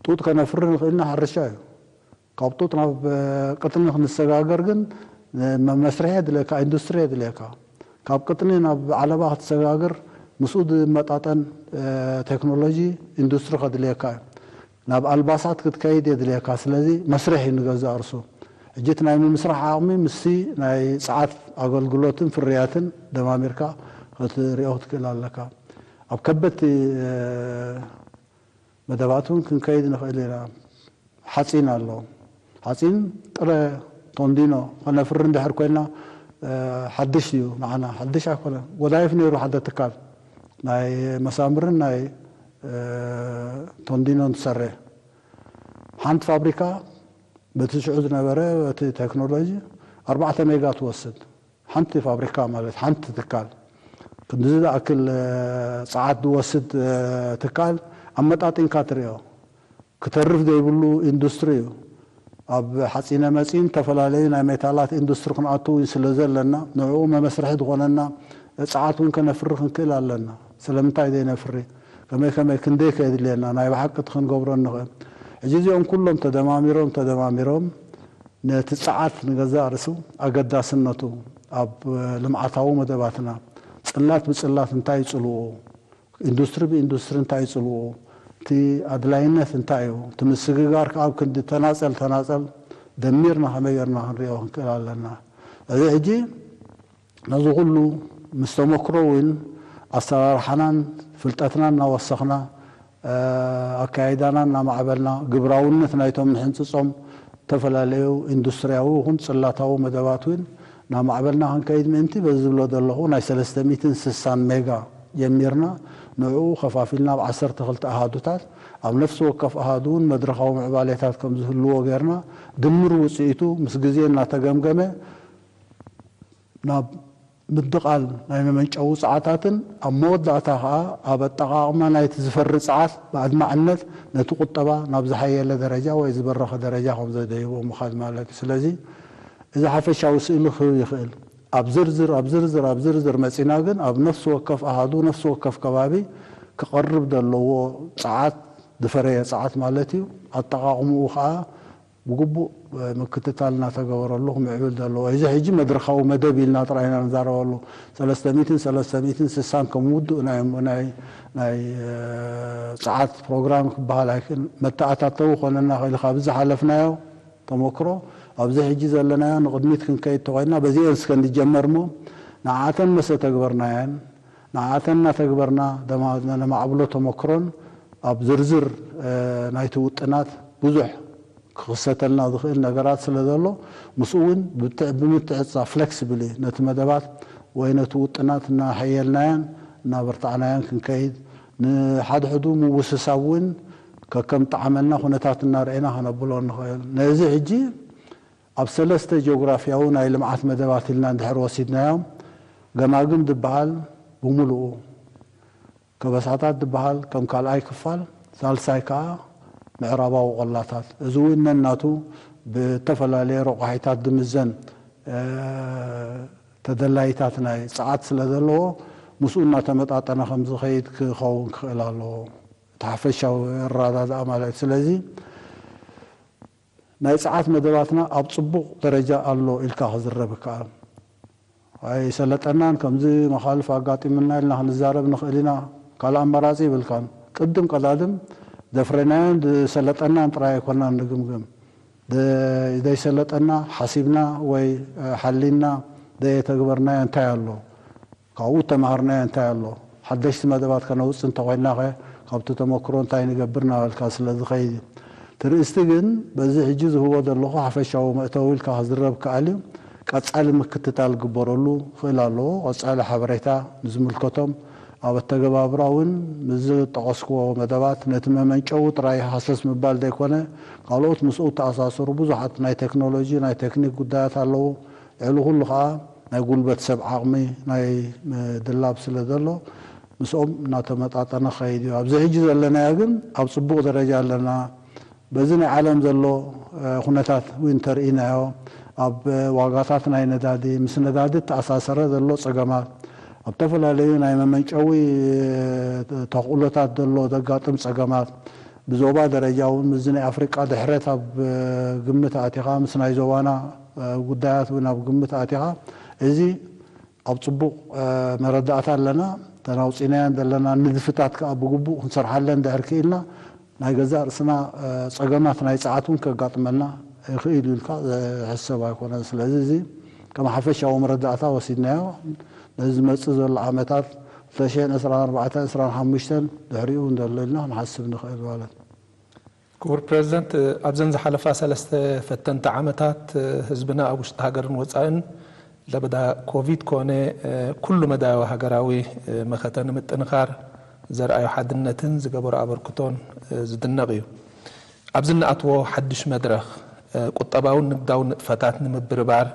ጡጥ ከነፍሪ ንኽእልና ሕርሻ እዩ። ካብ ጡጥ ናብ፣ እ፣ ቅጥኒ ክንሰጋገር ግን፣ እ፣ መመስርሒ የድልየካ፣ ኢንዱስትሪ የድልየካ። ካብ ቅጥኒ ናብ ዓለባ ክትሰጋገር ምስኡ ዝመጣጠን፣ እ፣ ቴክኖሎጂ ኢንዱስትሪ ከድልየካ እዩ። ናብ ኣልባሳት ክትከይድ የድልየካ። ስለዚ መስርሕ እዩ ንገዛእ ርእሱ። ሕጂ እቲ ናይ ምምስራሕ ዓቕሚ ምስቲ ናይ ጸዓት ኣገልግሎትን ፍርያትን ደማሚርካ ክትሪኦ ክትክእል ኣለካ። ኣብ ከበድቲ፣ እ፣ መደባት እውን ክንከይድ ንኽእል ኢና። ሓፂን ኣሎ። ሓፂን ጥረ ቶንዲኖ ከነፍሪ እንድሕር ኮይና፣ እ፣ ሓድሽ እዩ ንዓና። ሓድሽ ኣይኮነን። ጎዳይፍ ነይሩ ሓደ ትካል ናይ መሳምርን ናይ፣ እ፣ ቶንዲኖን ትሰርሕ። ሓንቲ ፋብሪካ በቲ ሽዑ ዝነበረ፣ በቲ ቴክኖሎጂ ኣርባዕተ ሜጋ ትወስድ። ሓንቲ ፋብሪካ ማለት ሓንቲ ትካል። ክንድዚ ዝኣክል፣ እ፣ ጸዓት ዝወስድ፣ እ፣ ትካል ኣመጣጢንካ ትሪኦ። ክተርፍ ዘይብሉ ኢንዱስትሪ እዩ። ኣብ ሓፂነ መፂን ዝተፈላለዩ ናይ ሜታላት ኢንዱስትሪ ክንኣቱ እውን ስለ ዘለና፣ ንዕኡ መመስርሒ ዝኾነና ጸዓት እውን ከነፍሪ ክንክእል ኣለና። ስለምንታይ ዘይነፍሪ? ከመይ ከመይ ክንደይ ከየድልየና ናይ ብሓቂ እቲ ክንገብሮ ንኽእል? ሕጂ እዚኦም ኩሎም ተደማሚሮም፣ ተደማሚሮም ነቲ ጸዓት ንገዛእ ርእሱ ኣገዳስነቱ ኣብ ልምዓታዊ መደባትና፣ ጽላት ብጽላት እንታይ ይጽልዎ፣ ኢንዱስትሪ ብኢንዱስትሪ እንታይ ይጽልዎ፣ እቲ ኣድላይነት እንታይ እዩ፣ እቲ ምስግጋር ከኣ ኣብ ክንዲ ተናጸል ተናጸል ደሚርና ከመይ ጌርና ክንሪኦ ክንክእል ኣለና። እዚ ሕጂ ነዚ ኩሉ ምስ ተመክሮ እውን ኣሰራርሓናን ፍልጠትናን እናወሰኽና፣ እ፣ ኣካያይዳና እናማዕበልና፣ ግብራውነት ናይቶም ንሕንጽጾም ዝተፈላለዩ ኢንዱስትሪያዊ ይኹን ጽላታዊ መደባት እውን እናማዕበልና ክንከይድ ምእንቲ፣ በዚ ዝብሎ ዘለኹ ናይ ሰለስተ ሚእትን ስሳን ሜጋ ጀሚርና፣ ንዕኡ ከፋፊልና ኣብ ዓሰርተ ክልተ ኣሃዱታት፣ ኣብ ነፍሲ ወከፍ ኣሃዱ እውን መድረኻዊ ምዕባሌታት ከም ዝህልዎ ጌርና፣ ድምር ውጽኢቱ ምስ ግዜ እናተገምገመ፣ ናብ ምድቓል ናይ መመንጨዊ ጸዓታትን ኣብ መወዳእታ ከኣ ኣብ ኣጠቓቕማ ናይቲ ዝፈሪ ጸዓት ብኣድማዕነት ነቲ ቁጠባ ናብ ዝሓየለ ደረጃ ወይ ዝበረኸ ደረጃ ከም ዘደይቦ ምኻድ ማለት እዩ። ስለዚ እዚ ሓፈሻዊ ስእሊ ክህብ ይኽእል። ኣብ ዝርዝር፣ ኣብ ዝርዝር፣ ኣብ ዝርዝር መጺና ግን ኣብ ነፍሲ ወከፍ ኣሃዱ፣ ነፍሲ ወከፍ ከባቢ ክቐርብ ዘለዎ ጸዓት፣ ዝፈረየ ጸዓት ማለት እዩ፣ ኣጠቓቕምኡ ከኣ ብግቡእ ምክትታል እናተገበረሉ ክምዕብል ዘለዎ። እዚ ሕጂ መድረኻዊ መደብ ኢልና ጥራይ ኢና ንዛረበሉ። ሰለስተ ሚእትን ሰለስተ ሚእትን ስሳን ከም ውዱእ ናይ፣ ናይ፣ ናይ፣ እ፣ ጸዓት ፕሮግራም ክበሃል ኣይክእልን። መተኣታተዊ ኮነና ክእል፣ ካብ ዝሓለፍናዮ ተመክሮ ኣብዚ ሕጂ ዘለናዮ ንቕድሚት ክንከይድ ተኾይና በዚአን እስከ እንጀመር እሞ ንዓተን መሰተግበርናየን ንዓተን እናተግበርና ነማዕብሎ ተመክሮን ኣብ ዝርዝር ናይቲ ውጥናት ብዙሕ ክኽሰተልና ዝኽእል ነገራት ስለ ዘሎ ምስኡ እውን ብምትዕፃ ፍሌክስብሊ ነቲ መደባት ወይ ነቲ ውጥናት እናሓየልናያን እናበርታዕናያን ክንከይድ ንሓድሕዱ ምውስሳብ እውን ከከም ጣዕመና ኩነታት እናርኤና ከነብሎ ንኽእል ነዚ ሕጂ ኣብ ሰለስተ ጂኦግራፊያዊ ናይ ልምዓት መደባት ኢልና እንድሕር ወሲድናዮም ገማግም ዝበሃል ብምሉኡ ከበሳታት ዝበሃል ከም ካልኣይ ክፋል ሳልሳይ ከዓ ምዕራባዊ ቆላታት እዚ እውን ነናቱ ብተፈላለየ ረቋሒታት ዝምዘን ተደላይታት ናይ ፀዓት ስለ ዘለዎ ምስኡ እናተመጣጠነ ከም ዝኸይድ ክኸውን ክኽእል ኣለዎ። እቲ ሓፈሻዊ ኣረዳድኣ ማለት ስለዚ ናይ ፀዓት መደባትና ኣብ ፅቡቕ ደረጃ ኣሎ ኢልካ ክዝረብ ይከኣል። ኣይሰለጠናን ከምዚ መኻልፍ ኣጋጢሙና ኢልና ክንዛረብ ንኽእል ኢና። ካልእ ኣማራፂ ይብልካን። ቅድም ቀዳድም ዘፍረናዮን ዝሰለጠናን ጥራይ ኣይኮናን ንግምግም። ዘይሰለጠና ሓሲብና ወይ ሓሊና ዘየተግበርናዮ እንታይ ኣሎ? ካብኡ ተማሃርናዮ እንታይ ኣሎ? ሓደሽቲ መደባት ከነውፅእ እንተኾይንና ኸ ካብቲ ተመክሮ እንታይ ንገብር እናበልካ ስለ ዝኸይድ እዩ። እቲ ርእስቲ ግን በዚ ሕጂ ዝህቦ ዘለኹ ሓፈሻዊ መእተዊ ኢልካ ክዝረብ ከኣል እዩ። ቀፃሊ ምክትታል ክግበረሉ ክእል ኣለዎ። ቀፃሊ ሓበሬታ ንዝምልከቶም ኣብ ኣተገባብራ እውን ምስ ዝጠቐስክዎ መደባት ነቲ መመንጨዊ ጥራይ ሃሰስ ምባል ዘይኮነ ካልኦት ምስኡ ተኣሳሰሩ ብዙሓት ናይ ቴክኖሎጂ ናይ ቴክኒክ ጉዳያት ኣለዉ። ልዕሊ ኩሉ ከዓ ናይ ጉልበት ሰብ ዓቕሚ ናይ ምድላብ ስለ ዘሎ ምስኦም እናተመጣጠነ ክኸይድ እዩ። ኣብዚ ሕጂ ዘለናዮ ግን ኣብ ፅቡቕ ደረጃ ኣለና። በዚ ናይ ዓለም ዘሎ ኩነታት እውን እንተርኢናዮ ኣብ ዋጋታት ናይ ነዳዲ ምስ ነዳዲ ተኣሳሰረ ዘሎ ፀገማት ኣብ ዝተፈላለዩ ናይ መመንጨዊ ተኽእሎታት ዘሎ ዘጋጥም ፀገማት ብዞባ ደረጃ እውን ምስዚ ናይ ኣፍሪቃ ድሕረት ኣብ ግምት ኣቲኻ ምስ ናይ ዞባና ጉዳያት እውን ኣብ ግምት ኣቲኻ እዚ ኣብ ፅቡቕ መረዳእታ ኣለና ተናውፂናያን ዘለና ንድፍታት ከዓ ብግቡእ ክንሰርሓለን ድሕር ክኢልና ናይ ገዛእ ርእስና ፀገማት ናይ ፀዓት እውን ከጋጥመና ይኽእል እዩ ኢልካ ዝሕሰብ ኣይኮነን። ስለዚ እዚ ከም ሓፈሻዊ መረዳእታ ወሲድናዮ ነዚ ዝመፅእ ዘሎ ዓመታት ክልተ ሽሕን ዕስራን ኣርባዕተን ዕስራን ሓሙሽተን ድሕሪኡ እውን ዘሎ ኢልና ክንሓስብ ንኽእል ማለት እዩ። ክቡር ፕረዚደንት፣ ኣብዘን ዝሓለፋ ሰለስተ ፈተንቲ ዓመታት ህዝብና ኣብ ውሽጢ ሃገርን ወፃእን ለበዳ ኮቪድ ኮነ ኩሉ መዳያዊ ሃገራዊ መኸተ ንምጥንኻር ዘርኣዮ ሓድነትን ዝገበሮ ኣበርክቶን ዝድነቕ እዩ። ኣብዚ እንኣትዎ ሓድሽ መድረኽ ቁጠባውን ንግዳውን ንጥፈታት ንምብርባር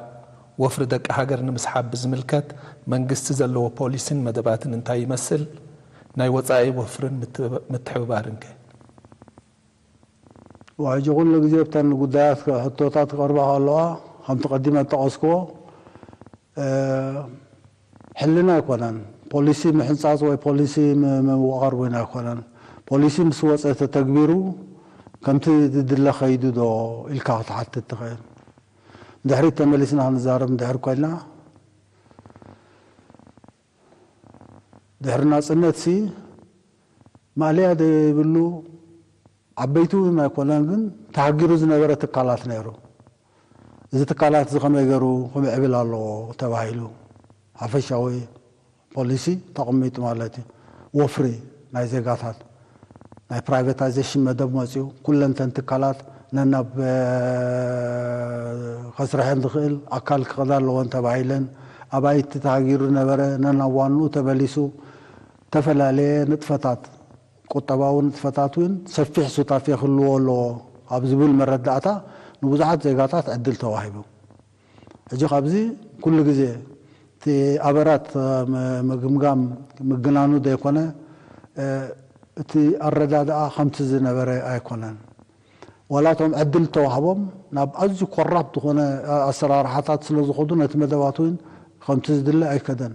ወፍሪ ደቂ ሃገር ንምስሓብ ብዝምልከት መንግስቲ ዘለዎ ፖሊሲን መደባትን እንታይ ይመስል? ናይ ወፃኢ ወፍርን ምትሕብባርን ከ? ሕጂ ኩሉ ግዜ እተን ጉዳያት ሕቶታት ክቐርባ ከለዋ ከምቲ ቀዲመ ዝጠቐስክዎ ሕልና ኣይኮነን። ፖሊሲ ምሕንፃፅ ወይ ፖሊሲ ምውቓር እውን ኣይኮነን። ፖሊሲ ምስ ወፀ ተተግቢሩ ከምቲ ዝድለ ከይዱ ዶ ኢልካ ክትሓትት ትኽእል። ድሕሪት ተመሊስና ክንዛረብ እንድሕር ኮይና ድሕሪ ናፅነት ሲ ማእለያ ዘይብሉ ዓበይቲ እውን ኣይኮነን ግን ተሃጊሩ ዝነበረ ትካላት ነይሩ። እዚ ትካላት እዚ ከመይ ገይሩ ክምዕብል ኣለዎ ተባሂሉ ሓፈሻዊ ፖሊሲ ተቐሚጡ ማለት እዩ። ወፍሪ ናይ ዜጋታት ናይ ፕራይቬታይዜሽን መደብ መፅኡ ኩለንተን ትካላት ነናብ ከስርሐን ዝኽእል ኣካል ክኸዳ ኣለዎን ተባሂለን ኣባይቲ ተሃጊሩ ዝነበረ ነናብ ዋንኡ ተመሊሱ ዝተፈላለየ ንጥፈታት ቁጠባዊ ንጥፈታት እውን ሰፊሕ ሱታፌ ክህልዎ ኣለዎ ኣብ ዝብል መረዳእታ ንብዙሓት ዜጋታት ዕድል ተዋሂቡ። ሕጂ ካብዚ ኩሉ ግዜ እቲ ኣበራት ምግምጋም ምግናኑ ዘይኮነ እቲ ኣረዳድኣ ከምቲ ዝነበረ ኣይኮነን። ዋላ እቶም ዕድል ተዋህቦም ናብ ኣዝዩ ኮራፕት ዝኾነ ኣሰራርሓታት ስለ ዝኸዱ ነቲ መደባት እውን ከምቲ ዝድለ ኣይከደን።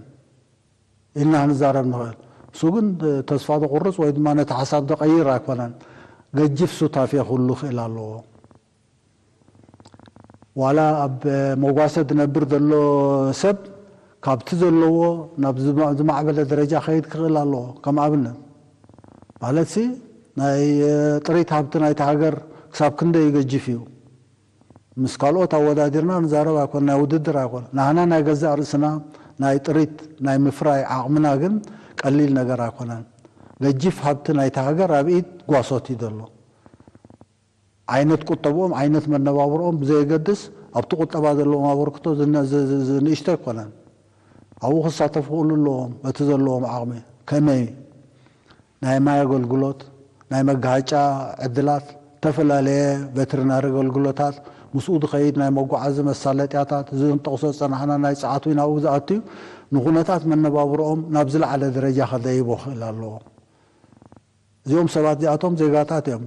ኢልና ክንዛረብ ንኽእል። እሱ ግን ተስፋ ዘቑርፅ ወይ ድማ ነቲ ሓሳብ ዘቐይር ኣይኮነን። ገጅፍ ሱታፌ ክህሉ ክእል ኣለዎ። ዋላ ኣብ መጓሰ ዝነብር ዘሎ ሰብ ካብቲ ዘለዎ ናብ ዝማዕበለ ደረጃ ከይድ ክኽእል ኣለዎ። ከም ኣብነት ማለት ሲ ናይ ጥሪት ሃብቲ ናይቲ ሃገር ክሳብ ክንደይ ገጅፍ እዩ። ምስ ካልኦት ኣወዳዲርና ንዛረብ ኣይኮን፣ ናይ ውድድር ኣይኮን። ናህና ናይ ገዛእ ርእስና ናይ ጥሪት ናይ ምፍራይ ዓቕምና ግን ቀሊል ነገር ኣይኮነን። ገጂፍ ሃብቲ ናይቲ ሃገር ኣብ ኢድ ጓሶት እዩ ዘሎ። ዓይነት ቁጠብኦም፣ ዓይነት መነባብርኦም ብዘየገድስ ኣብቲ ቁጠባ ዘለዎም ኣበርክቶ ዝነ- ዝ- ዝ- ዝ- ንእሽቶ ኣይኮነን። ኣብኡ ክሳተፉ ክእሉ ኣለዎም። በቲ ዘለዎም ዓቕሚ ከመይ ናይ ማይ ኣገልግሎት፣ ናይ መጋሃጫ ዕድላት፣ ዝተፈላለየ ቬተሪናሪ ኣገልግሎታት፣ ምስኡ ዝኸይድ ናይ መጓዓዚ መሳለጥያታት፣ እዚ ንጠቕሶ ዝጸናሕና ናይ ጸዓት እውን ኣብኡ ዝኣቱ እዩ። ንኹነታት መነባብሮኦም ናብ ዝለዓለ ደረጃ ከደይቦ ክእል ኣለዎ። እዚኦም ሰባት እዚኣቶም ዜጋታት እዮም።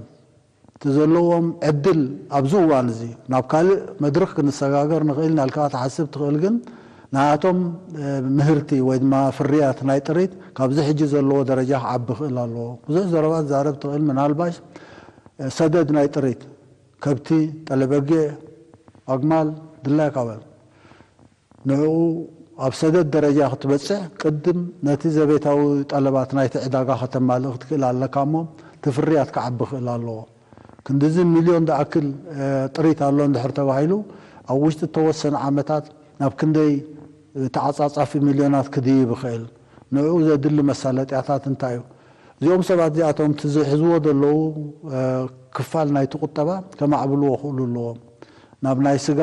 እቲ ዘለዎም ዕድል ኣብዚ እዋን እዚ ናብ ካልእ መድረኽ ክንሰጋገር ንኽእል ኢና ኢልካ ክትሓስብ ትኽእል፣ ግን ናቶም ምህርቲ ወይ ድማ ፍርያት ናይ ጥሪት ካብዚ ሕጂ ዘለዎ ደረጃ ክዓቢ ክእል ኣለዎ። ብዙሕ ዘረባ ትዛረብ ትኽእል፣ ምናልባሽ ሰደድ ናይ ጥሪት ከብቲ፣ ጠለበጊዕ፣ ኣግማል ድላይካ በል። ንዕኡ ኣብ ሰደድ ደረጃ ክትበጽሕ ቅድም ነቲ ዘቤታዊ ጠለባት ናይቲ ዕዳጋ ከተማልእ ክትክእል ኣለካ እሞ እቲ ፍርያት ክዓቢ ክእል ኣለዎ። ክንድዚ ሚልዮን ዝኣክል ጥሪት ኣሎ እንድሕር ተባሂሉ ኣብ ውሽጢ እተወሰነ ዓመታት ናብ ክንደይ ተዓጻጻፊ ሚልዮናት ክድይብ ይኽእል? ንዕኡ ዘድሊ መሳለጥያታት እንታይ እዩ? እዚኦም ሰባት እዚኣቶም እቲ ዝሕዝዎ ዘለዉ ክፋል ናይቲ ቁጠባ ከማዕብልዎ ክእሉ ኣለዎም። ናብ ናይ ስጋ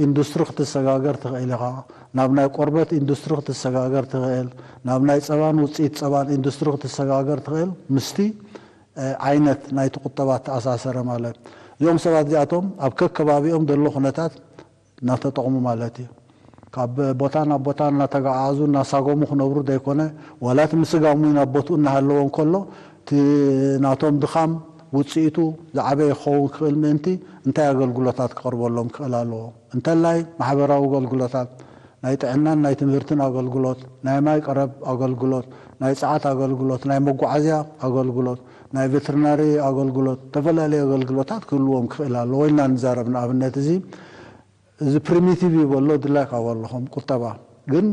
ኢንዱስትሪ ክትሰጋገር ትኽእል ኢኻ። ናብ ናይ ቆርበት ኢንዱስትሪ ክትሰጋገር ትኽእል። ናብ ናይ ጸባን ውጽኢት ጸባን ኢንዱስትሪ ክትሰጋገር ትኽእል። ምስቲ ዓይነት ናይቲ ቁጠባ ተኣሳሰረ ማለት። እዚኦም ሰባት እዚኣቶም ኣብ ከከባቢኦም ዘሎ ኩነታት እናተጠቕሙ ማለት እዩ። ካብ ቦታ ናብ ቦታ እናተጋዓዙ እናሳጎሙ ክነብሩ ዘይኮነ፣ ዋላ እቲ ምስጋም እውን ኣብ ቦትኡ እናሃለዎ እንከሎ እቲ ናቶም ድኻም ውፅኢቱ ዝዓበየ ክኸውን ክኽእል ምእንቲ እንታይ ኣገልግሎታት ክቐርበሎም ክኽእል ኣለዎ? እንተላይ ማሕበራዊ ኣገልግሎታት፣ ናይ ጥዕናን ናይ ትምህርትን ኣገልግሎት፣ ናይ ማይ ቀረብ ኣገልግሎት፣ ናይ ጸዓት ኣገልግሎት፣ ናይ መጓዓዝያ ኣገልግሎት፣ ናይ ቬተርናሪ ኣገልግሎት፣ ዝተፈላለዩ ኣገልግሎታት ክህልዎም ክኽእል ኣለዎ ኢልና ንዛረብ። ንኣብነት እዚ እዚ ፕሪሚቲቭ ይበሎ ድላይካ በሎ ከም ቁጠባ፣ ግን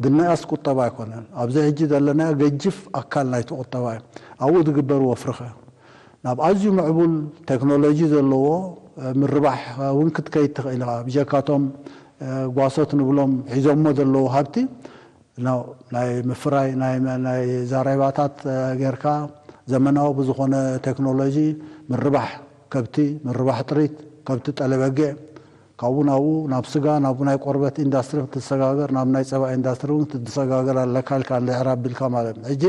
ድናያስ ቁጠባ ኣይኮነን። ኣብዚ ሕጂ ዘለናዮ ገጅፍ ኣካል ናይቲ ቁጠባ እዩ። ኣብኡ ዝግበር ወፍሪ ኸ ናብ ኣዝዩ ምዕቡል ቴክኖሎጂ ዘለዎ ምርባሕ እውን ክትከይድ ትኽእል ኢኻ። ብጀካቶም ጓሶት ንብሎም ሒዞሞ ዘለዉ ሃብቲ ናይ ምፍራይ ናይ ዛሬባታት ጌርካ ዘመናዊ ብዝኾነ ቴክኖሎጂ ምርባሕ ከብቲ፣ ምርባሕ ጥሪት ከብቲ፣ ጠለበጊዕ፣ ካብኡ ናብኡ ናብ ስጋ፣ ናብ ናይ ቆርበት ኢንዳስትሪ ክትሰጋገር፣ ናብ ናይ ጸባ ኢንዳስትሪ እውን ክትሰጋገር ኣለካ ኢልካ እንድሕር ኣቢልካ ማለት እዩ። ሕጂ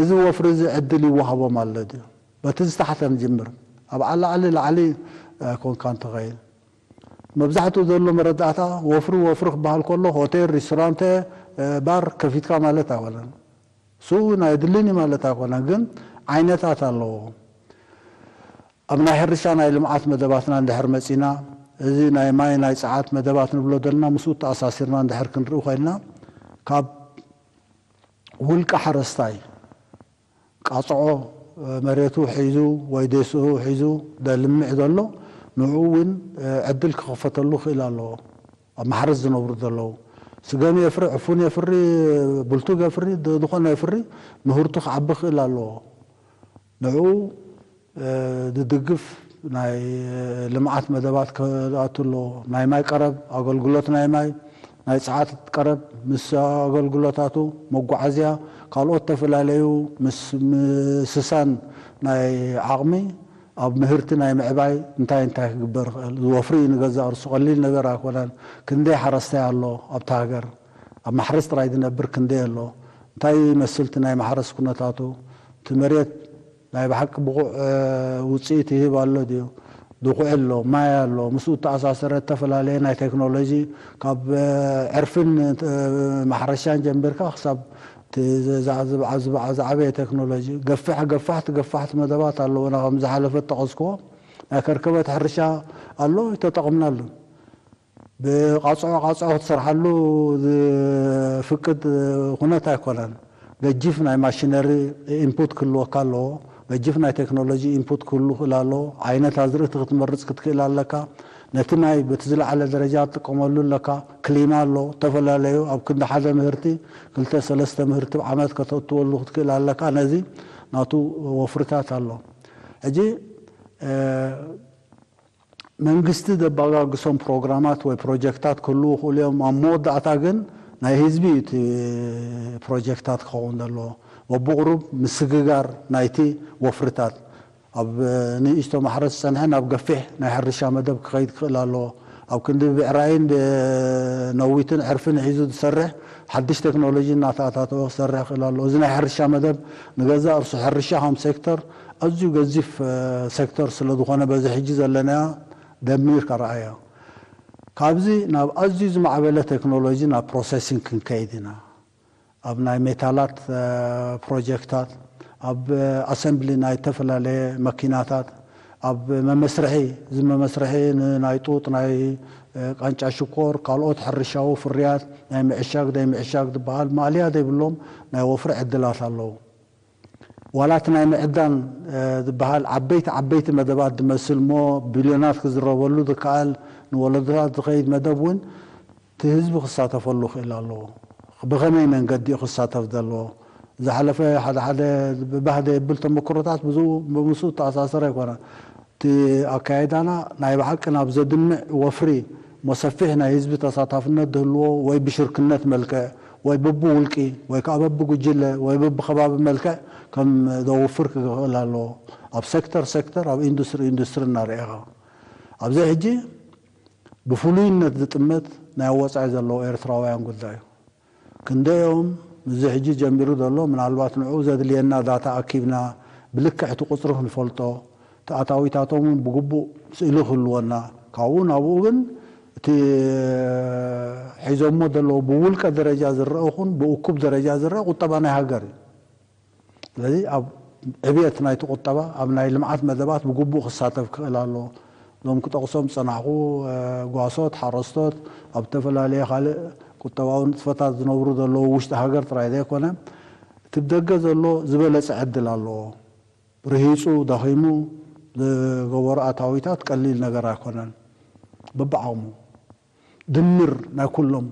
እዚ ወፍሪ እዚ ዕድል ይወሃቦም ኣሎ ድዩ? በቲ ዝታሕተ ንጅምር። ኣብ ዓላዕሊ ላዕሊ ኣይኮንካን ትኸይድ። መብዛሕትኡ ዘሎ መረዳእታ ወፍሪ ወፍሪ ክበሃል ከሎ ሆቴል፣ ሪስቶራንተ፣ ባር ከፊትካ ማለት ኣይኮነን። እሱ እውን ኣየድልን እዩ ማለት ኣይኮነን፣ ግን ዓይነታት ኣለዎ። ኣብ ናይ ሕርሻ ናይ ልምዓት መደባትና እንድሕር መጺና፣ እዚ ናይ ማይ ናይ ጸዓት መደባት ንብሎ ዘለና ምስኡ ተኣሳሲርና እንድሕር ክንርኢ ኮይንና፣ ካብ ውልቀ ሓረስታይ ቃጽዖ መሬቱ ሒዙ ወይ ዴስኡ ሒዙ ዘልምዕ ዘሎ ንዕኡ እውን ዕድል ክኸፈተሉ ክእል ኣለዎ። ኣብ ማሕረስ ዝነብሩ ዘለዉ ስገም የፍሪ፣ ዕፉን የፍሪ፣ ብልቱግ የፍሪ፣ ዝኾነ የፍሪ ምህርቱ ክዓቢ ክእል ኣለዎ። ንዕኡ ዝድግፍ ናይ ልምዓት መደባት ክኣቱ ኣለዎ። ናይ ማይ ቀረብ፣ ኣገልግሎት ናይ ማይ፣ ናይ ጸዓት ቀረብ ምስ ኣገልግሎታቱ፣ መጓዓዝያ፣ ካልኦት ተፈላለዩ ምስ ምስሳን ናይ ዓቕሚ ኣብ ምህርቲ ናይ ምዕባይ እንታይ እንታይ ክግበር ይኽእል? ዝወፍሪ ንገዛእ ርሱ ቀሊል ነገር ኣይኮነን። ክንደይ ሓረስታይ ኣሎ ኣብቲ ሃገር? ኣብ ማሕረስ ጥራይ ዝነብር ክንደይ ኣሎ? እንታይ ይመስል እቲ ናይ ማሕረስ ኩነታቱ? እቲ መሬት ናይ ብሓቂ ብቑዕ ውፅኢት ይህብ ኣሎ ድዩ? ድኹዒ ኣሎ፣ ማይ ኣሎ፣ ምስኡ እተኣሳሰረ እተፈላለየ ናይ ቴክኖሎጂ ካብ ዕርፍን ማሕረሻን ጀምርካ ክሳብ ዝዓበየ ቴክኖሎጂ ገፋሕ ገፋሕቲ ገፋሕቲ መደባት ኣለውና። ከም ዝሓለፈ ተጠቐስክዎ ናይ ከርከበት ሕርሻ ኣሎ፣ ይተጠቕምናሉ። ብቃፅዖ ቃፅዖ ክትሰርሓሉ ዝፍቅድ ኩነት ኣይኮነን። ገጂፍ ናይ ማሽነሪ ኢንፑት ክህልወካ ኣለዎ። ገጂፍ ናይ ቴክኖሎጂ ኢንፑት ክህሉ ክእል ኣለዎ። ዓይነት ኣዝርእቲ ክትመርፅ ክትክእል ኣለካ። ነቲ ማይ በቲ ዝለዓለ ደረጃ ትጥቀመሉ ኣለካ። ክሊማ ኣሎ፣ ዝተፈላለዩ ኣብ ክንዲ ሓደ ምህርቲ ክልተ ሰለስተ ምህርቲ ዓመት ከተእትወሉ ክትክእል ኣለካ። ነዚ ናቱ ወፍርታት ኣሎ። ሕጂ መንግስቲ ዘባጋግሶም ፕሮግራማት ወይ ፕሮጀክታት ክህልዉ ይኽእሉ እዮም። ኣብ መወዳእታ ግን ናይ ህዝቢ እዩ እቲ ፕሮጀክታት ክኸውን ዘለዎ። በብቑሩብ ምስግጋር ናይቲ ወፍርታት፣ ኣብ ንእሽቶ ማሕረስ ዝጸንሐ ናብ ገፊሕ ናይ ሕርሻ መደብ ክኸይድ ክኽእል ኣለዎ። ኣብ ክንዲ ብዕራይን ብነዊትን ዕርፍን ሒዙ ዝሰርሕ፣ ሓድሽ ቴክኖሎጂ እናተኣታተወ ክሰርሕ ክኽእል ኣለዎ። እዚ ናይ ሕርሻ መደብ ንገዛእ ርእሱ ሕርሻ ከም ሴክተር ኣዝዩ ገዚፍ ሴክተር ስለ ዝኾነ፣ በዚ ሕጂ ዘለናዮ ደሚርካ ረኣዮ። ካብዚ ናብ ኣዝዩ ዝማዕበለ ቴክኖሎጂ፣ ናብ ፕሮሰሲንግ ክንከይድ ኢና። ኣብ ናይ ሜታላት ፕሮጀክታት፣ ኣብ ኣሰምብሊ ናይ ዝተፈላለየ መኪናታት፣ ኣብ መመስርሒ፣ እዚ መመስርሒ ንናይ ጡጥ፣ ናይ ቃንጫ ሽኮር፣ ካልኦት ሕርሻዊ ፍርያት ናይ ምዕሻግ፣ ናይ ምዕሻግ ዝበሃል ማእለያ ዘይብሎም ናይ ወፍሪ ዕድላት ኣለዉ። ዋላ እቲ ናይ ምዕዳን ዝበሃል ዓበይቲ ዓበይቲ መደባት ዝመስል እሞ ቢልዮናት ክዝረበሉ ዝከኣል፣ ንወለዶታት ዝኸይድ መደብ እውን እቲ ህዝቢ ክሳተፈሉ ክእል ኣለዎ። ብኸመይ መንገዲ እዩ ክሳተፍ ዘለዎ? ዝሓለፈ ሓደ ሓደ ብባህ ዘየብል ተመክሮታት ብዝኡ ብምስኡ እተኣሳሰረ ኣይኮነን። እቲ ኣካይዳና ናይ ብሓቂ ናብ ዘድምዕ ወፍሪ፣ መሰፊሕ ናይ ህዝቢ ተሳታፍነት ዝህልዎ ወይ ብሽርክነት መልክዕ ወይ በብውልቂ ወይ ከዓ በብጉጅለ ወይ በብከባቢ መልክዕ ከም ዘውፍር ክኽእል ኣለዎ። ኣብ ሴክተር ሴክተር፣ ኣብ ኢንዱስትሪ ኢንዱስትሪ እናርኤኻ። ኣብዚ ሕጂ ብፍሉይነት ዝጥመት ናይ ወፃኢ ዘለዉ ኤርትራውያን ጉዳይ እዩ። ክንደዮም እዚ ሕጂ ጀሚሩ ዘሎ፣ ምናልባት ንዕኡ ዘድልየና ዳታ ኣኪብና ብልክዕ እቲ ቁፅሪ ክንፈልጦ፣ እቲ ኣታዊታቶም እውን ብግቡእ ስእሊ ክህልወና፣ ካብኡ ናብኡ ግን እቲ ሒዞሞ ዘለዉ ብውልቀ ደረጃ ዝረአ ይኹን ብእኩብ ደረጃ ዝረአ ቁጠባ ናይ ሃገር እዩ። ስለዚ ኣብ ዕብየት ናይቲ ቁጠባ፣ ኣብ ናይ ልምዓት መደባት ብግቡእ ክሳተፍ ክኽእል ኣለዎ። እዞም ክጠቕሶም ዝጸናሕኩ፣ እ፣ ጓሶት፣ ሓረስቶት፣ ኣብ ዝተፈላለየ ካልእ ቁጠባዊ ንጥፈታት ዝነብሩ ዘለዉ ውሽጢ ሃገር ጥራይ ዘይኮነ፣ እቲ ብደገ ዘሎ ዝበለጸ ዕድል ኣለዎ። ርሂጹ፣ ደኺሙ ዝገበሮ ኣታዊታት ቀሊል ነገር ኣይኮነን። በብዓቕሙ ድምር ናይ ኩሎም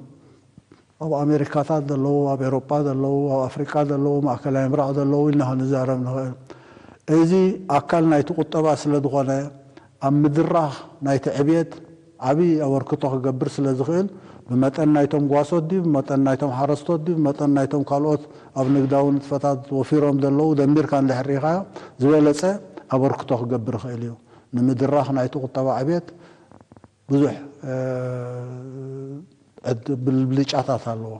ኣብ ኣሜሪካታት ዘለዉ፣ ኣብ ኤሮጳ ዘለዉ፣ ኣብ ኣፍሪቃ ዘለዉ፣ ማእከላይ ምብራቕ ዘለዉ ኢልና ክንዛረብ ንኽእል። እዚ ኣካል ናይቲ ቁጠባ ስለ ዝኾነ፣ ኣብ ምድራኽ ናይቲ ዕብየት ዓቢ ኣበርክቶ ክገብር ስለ ዝኽእል፣ ብመጠን ናይቶም ጓሶት ድዩ፣ ብመጠን ናይቶም ሓረስቶት ድዩ፣ ብመጠን ናይቶም ካልኦት ኣብ ንግዳዊ ንጥፈታት ወፊሮም ዘለዉ ደሚርካ እንድሕር ርኢኻዮ፣ ዝበለጸ ኣበርክቶ ክገብር ይኽእል እዩ። ንምድራኽ ናይቲ ቁጠባ ዕብየት ብዙሕ፣ እ፣ ዕድ-፣ ብልጫታት ኣለዎ።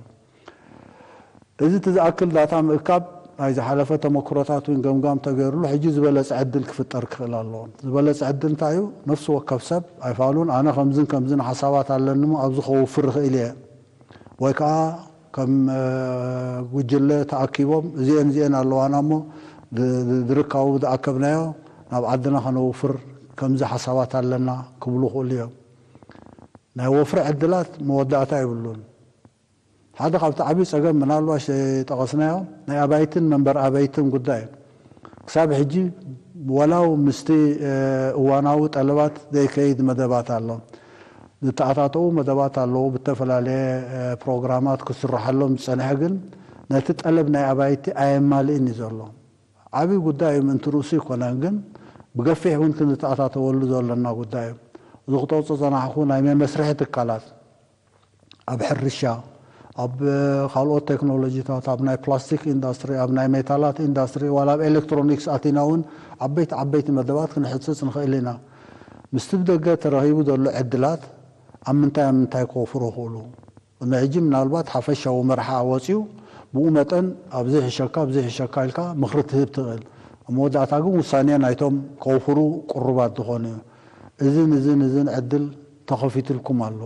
እዚ እቲ ዝኣክል ዳታ ምእካብ፣ ናይ ዝሓለፈ ተመክሮታት እውን ገምጋም ተገይሩሉ፣ ሕጂ ዝበለጸ ዕድል ክፍጠር ክኽእል ኣለዎ። ዝበለጸ ዕድል እንታይ እዩ? ነፍሲ ወከፍ ሰብ ኣይፋሉን፣ ኣነ ከምዝን ከምዝን ሓሳባት ኣለኒ እሞ ኣብዚ ከውፍር ይኽእል እየ፣ ወይ ከዓ ከም፣ እ፣ ጉጅለ ተኣኪቦም እዚኤን እዚኤን ኣለዋና እሞ ዝ-፣ ዝ-፣ ዝርካቡ ዝኣከብናዮ ናብ ዓድና ከነውፍር ከምዚ ሓሳባት ኣለና ክብሉ ይኽእሉ እዮም። ናይ ወፍሪ ዕድላት መወዳእታ የብሉን። ሓደ ካብቲ ዓብዪ ጸገም ምናልባሽ ዘይጠቐስናዮ ናይ ኣባይትን መንበር ኣባይትን ጉዳይ እዩ። ክሳብ ሕጂ ወላው ምስቲ፣ እ፣ እዋናዊ ጠለባት ዘይከይድ መደባት ኣሎ። ዝተኣታተዉ መደባት ኣለዉ፣ ብተፈላለየ፣ እ፣ ፕሮግራማት ክስርሓሎም ዝጸንሐ፣ ግን ነቲ ጠለብ ናይ ኣባይቲ ኣየማልእን እዩ ዘሎ። ዓብዪ ጉዳይ እዩ፣ ምእንቲ ርእሱ ይኮነን፣ ግን ብገፊሕ እውን ክንተኣታተወሉ ዘለና ጉዳይ እዩ። እዚ ክጠቕሶ ዝጸናሕኩ ናይ መመስርሒ ትካላት፣ ኣብ ሕርሻ፣ ኣብ ካልኦት ቴክኖሎጂታት፣ ኣብ ናይ ፕላስቲክ ኢንዳስትሪ፣ ኣብ ናይ ሜታላት ኢንዳስትሪ፣ ዋላ ኣብ ኤሌክትሮኒክስ ኣቲና እውን ዓበይቲ ዓበይቲ መደባት ክንሕጽጽ ንኽእል ኢና። ምስቲ ብደገ ተረኺቡ ዘሎ ዕድላት ኣብ ምንታይ ኣብ ምንታይ ክወፍሩ ይኽእሉ? ንሕጂ ምናልባት ሓፈሻዊ መርሓ ወጺኡ፣ ብኡ መጠን ኣብዚ ሕሸካ፣ ኣብዚ ሕሸካ ኢልካ ምኽሪ ትህብ ትኽእል። ኣብ መወዳእታ ግን ውሳኔ ናይቶም ከውፍሩ ቅሩባት ዝኾኑ እዩ። እዝን እዝን እዝን ዕድል ተኸፊትልኩም ኣሎ።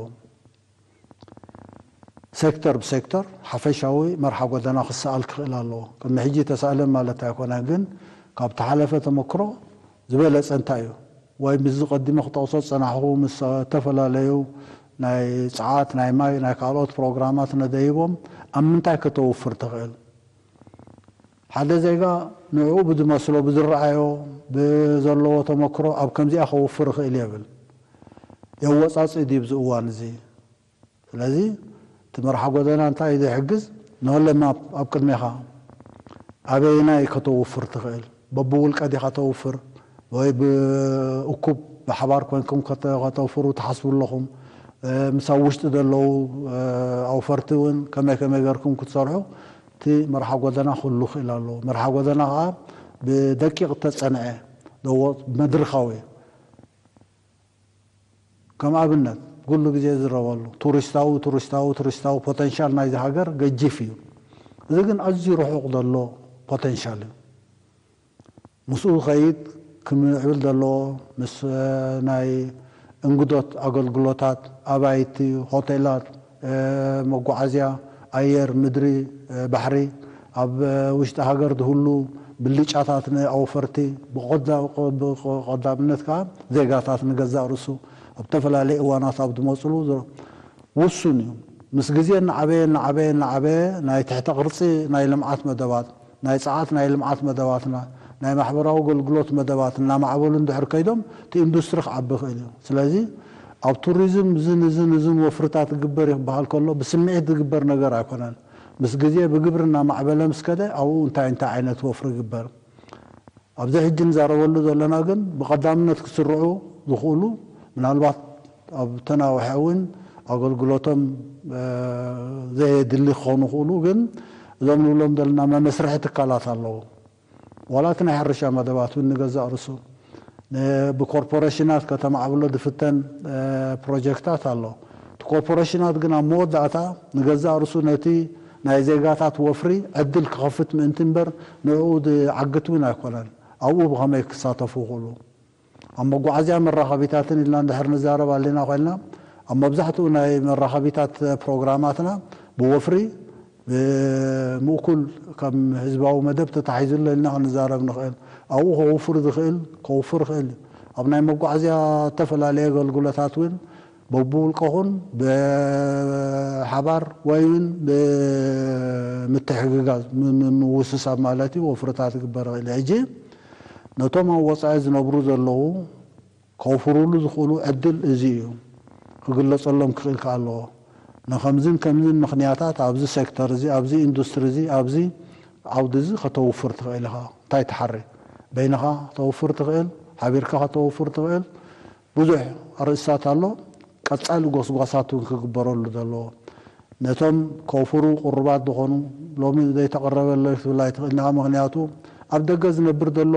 ሴክተር ብሴክተር ሓፈሻዊ መርሓ ጎደና ክሰኣል ክኽእል ኣለዎ። ቅድሚ ሕጂ ተሳእለ ማለት ኣይኮነን፣ ግን ካብ ተሓለፈ ተመክሮ ዝበለጸ እንታይ እዩ? ወይ ምስዚ ቀዲመ ክጠቕሶ ዝጸናሕኩ ምስ ዝተፈላለዩ ናይ ጸዓት፣ ናይ ማይ፣ ናይ ካልኦት ፕሮግራማት ነደይቦም ኣብ ምንታይ ከተውፍር ትኽእል? ሓደ ዜጋ ንዕኡ ብዝመስሎ፣ ብዝረኣዮ፣ ብዘለዎ ተመክሮ ኣብ ከምዚኣ ከውፍር ይኽእል እየ ይብል። የወጻጽእ ድዩ ኣብዚ እዋን እዚ? ስለዚ እቲ መርሓ ጎደና እንታይ እዩ ዝሕግዝ? ንለ ማፕ ኣብ ቅድሜኻ ኣበየናይ ከተውፍር ትኽእል? በብውልቀ ዲኻ ተውፍር ወይ ብእኩብ ብሓባር ኮንኩም ከተውፍሩ ትሓስቡ ኣለኹም፣ ምስ ኣብ ውሽጢ ዘለዉ ኣውፈርቲ እውን ከመይ ከመይ ገርኩም ክትሰርሑ፣ እቲ መርሓ ጎደና ኩሉ ክእል ኣለዎ። መርሓ ጎደና ከዓ ብደቂቕ ተፀንዐ፣ መድርኻዊ። ከም ኣብነት ኩሉ ግዜ ዝረበሉ ቱሪስታዊ ቱሪስታዊ ቱሪስታዊ ፖተንሻል ናይዚ ሃገር ገጂፍ እዩ። እዚ ግን ኣዝዩ ርሑቕ ዘሎ ፖተንሻል እዩ። ምስኡ ዝኸይድ ክምዕብል ዘለዎ፣ ምስ ናይ እንግዶት ኣገልግሎታት፣ ኣባይቲ፣ ሆቴላት፣ መጓዓዝያ፣ ኣየር፣ ምድሪ፣ ባሕሪ፣ ኣብ ውሽጢ ሃገር ዝህሉ ብልጫታት ንኣውፈርቲ፣ ብቐዳምነት ከዓ ዜጋታት ንገዛእ ርእሱ ኣብ ዝተፈላለዩ እዋናት ኣብ ዝመፅሉ ውሱን እዩ። ምስ ግዜ እናዓበየ እናዓበየ እናዓበየ ናይ ትሕተ ቅርፂ ናይ ልምዓት መደባት፣ ናይ ፀዓት ናይ ልምዓት መደባትና፣ ናይ ማሕበራዊ ኣገልግሎት መደባት እናማዕበሉ እንድሕር ከይዶም እቲ ኢንዱስትሪ ክዓቢ ይኽእል እዩ። ስለዚ ኣብ ቱሪዝም እዝን እዝን እዝን ወፍርታት ይግበር ይበሃል ከሎ ብስምዒት ዝግበር ነገር ኣይኮነን። ምስ ግዜ ብግብሪ እናማዕበለ ምስ ከደ ኣብኡ እንታይ እንታይ ዓይነት ወፍሪ ይግበር። ኣብዚ ሕጂ ንዛረበሉ ዘለና ግን ብቐዳምነት ክስርዑ ዝኽእሉ ምናልባት ኣብ ተናውሐ እውን ኣገልግሎቶም ዘየድሊ ክኾኑ ይኽእሉ። ግን እዞም ንብሎም ዘለና መመስርሒ ትካላት ኣለዉ። ዋላ እቲ ናይ ሕርሻ መደባት እውን ንገዛእ ርእሱ ብኮርፖሬሽናት ከተማዕብሎ ዝፍተን ፕሮጀክታት ኣሎ። እቲ ኮርፖሬሽናት ግን ኣብ መወዳእታ ንገዛእ ርእሱ ነቲ ናይ ዜጋታት ወፍሪ ዕድል ክኸፍት ምእንቲ እምበር ንዕኡ ዝዓግት እውን ኣይኮነን። ኣብኡ ብኸመይ ክሳተፉ ይኽእሉ? ኣብ መጓዓዝያ መራኸቢታትን ኢልና እንድሕር ንዛረብ ኣለና ኮይንና ኣብ መብዛሕትኡ ናይ መራኸቢታት ፕሮግራማትና ብወፍሪ ምእኩል ከም ህዝባዊ መደብ ተታሒዙ ኣሎ ኢልና ክንዛረብ ንኽእል። ኣብኡ ከውፍር ዝኽእል ከውፍር ይኽእል እዩ። ኣብ ናይ መጓዓዝያ ዝተፈላለዩ ኣገልግሎታት እውን በብውልቀኹን ብሓባር ወይ እውን ብምትሕግጋዝ ምውስሳብ ማለት እዩ ወፍርታት ይግበር ይኽእል እዩ። ሕጂ ነቶም ኣብ ወፃኢ ዝነብሩ ዘለዉ ከውፍሩሉ ዝኽእሉ ዕድል እዚ እዩ። ክግለፀሎም ክኽእል ከ ኣለዎ። ንከምዝን ከምዝን ምኽንያታት ኣብዚ ሴክተር እዚ ኣብዚ ኢንዱስትሪ እዚ ኣብዚ ዓውዲ እዚ ከተውፍር ትኽእል ኢኻ። እንታይ ትሓሪ? በይንኻ ከተውፍር ትኽእል፣ ሓቢርካ ከተውፍር ትኽእል። ብዙሕ ኣርእስታት ኣሎ። ቀፃሊ ጎስጓሳት እውን ክግበረሉ ዘለዎ ነቶም ከውፍሩ ቅሩባት ዝኾኑ ሎሚ ዘይተቐረበ ኣሎ ክትብል ኣይትኽእል ኢኻ። ምኽንያቱ ኣብ ደገ ዝነብር ዘሎ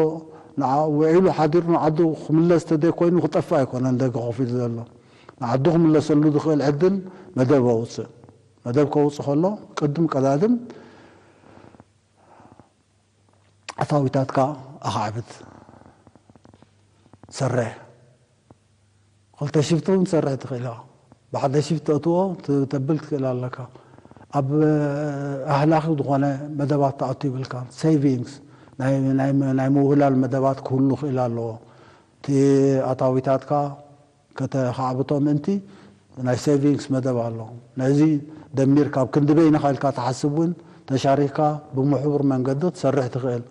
ውዒሉ ሓዲሩ ንዓዱ ክምለስ ተዘይኮይኑ ክጠፍእ ኣይኮነን ደገ ኮፍ ኢሉ ዘሎ። ንዓዱ ክምለሰሉ ዝኽእል ዕድል መደብ ኣውፅእ። መደብ ከውፅእ ከሎ ቅድም ቀዳድም ኣታዊታትካ ኣኻዕብት፣ ሰርሕ። ክልተ ሽፍቲ እውን ትሰርሕ ትኽእል ኢኻ። ብሓደ ሽፍቲ ተእትዎ ተብል ትኽእል ኣለካ። ኣብ ኣህላኺ ዝኾነ መደባት ተኣቱ ይብልካ። ሴቪንግስ ናይ ምውህላል መደባት ክህሉ ክእል ኣለዎ። እቲ ኣታዊታትካ ከተኻዕብቶ ምእንቲ ናይ ሴቪንግስ መደብ ኣሎ። ነዚ ደሚርካ ኣብ ክንዲ በይንኻ ኢልካ ትሓስብ እውን ተሻሪክካ ብምሕቡር መንገዲ ክትሰርሕ ትኽእል።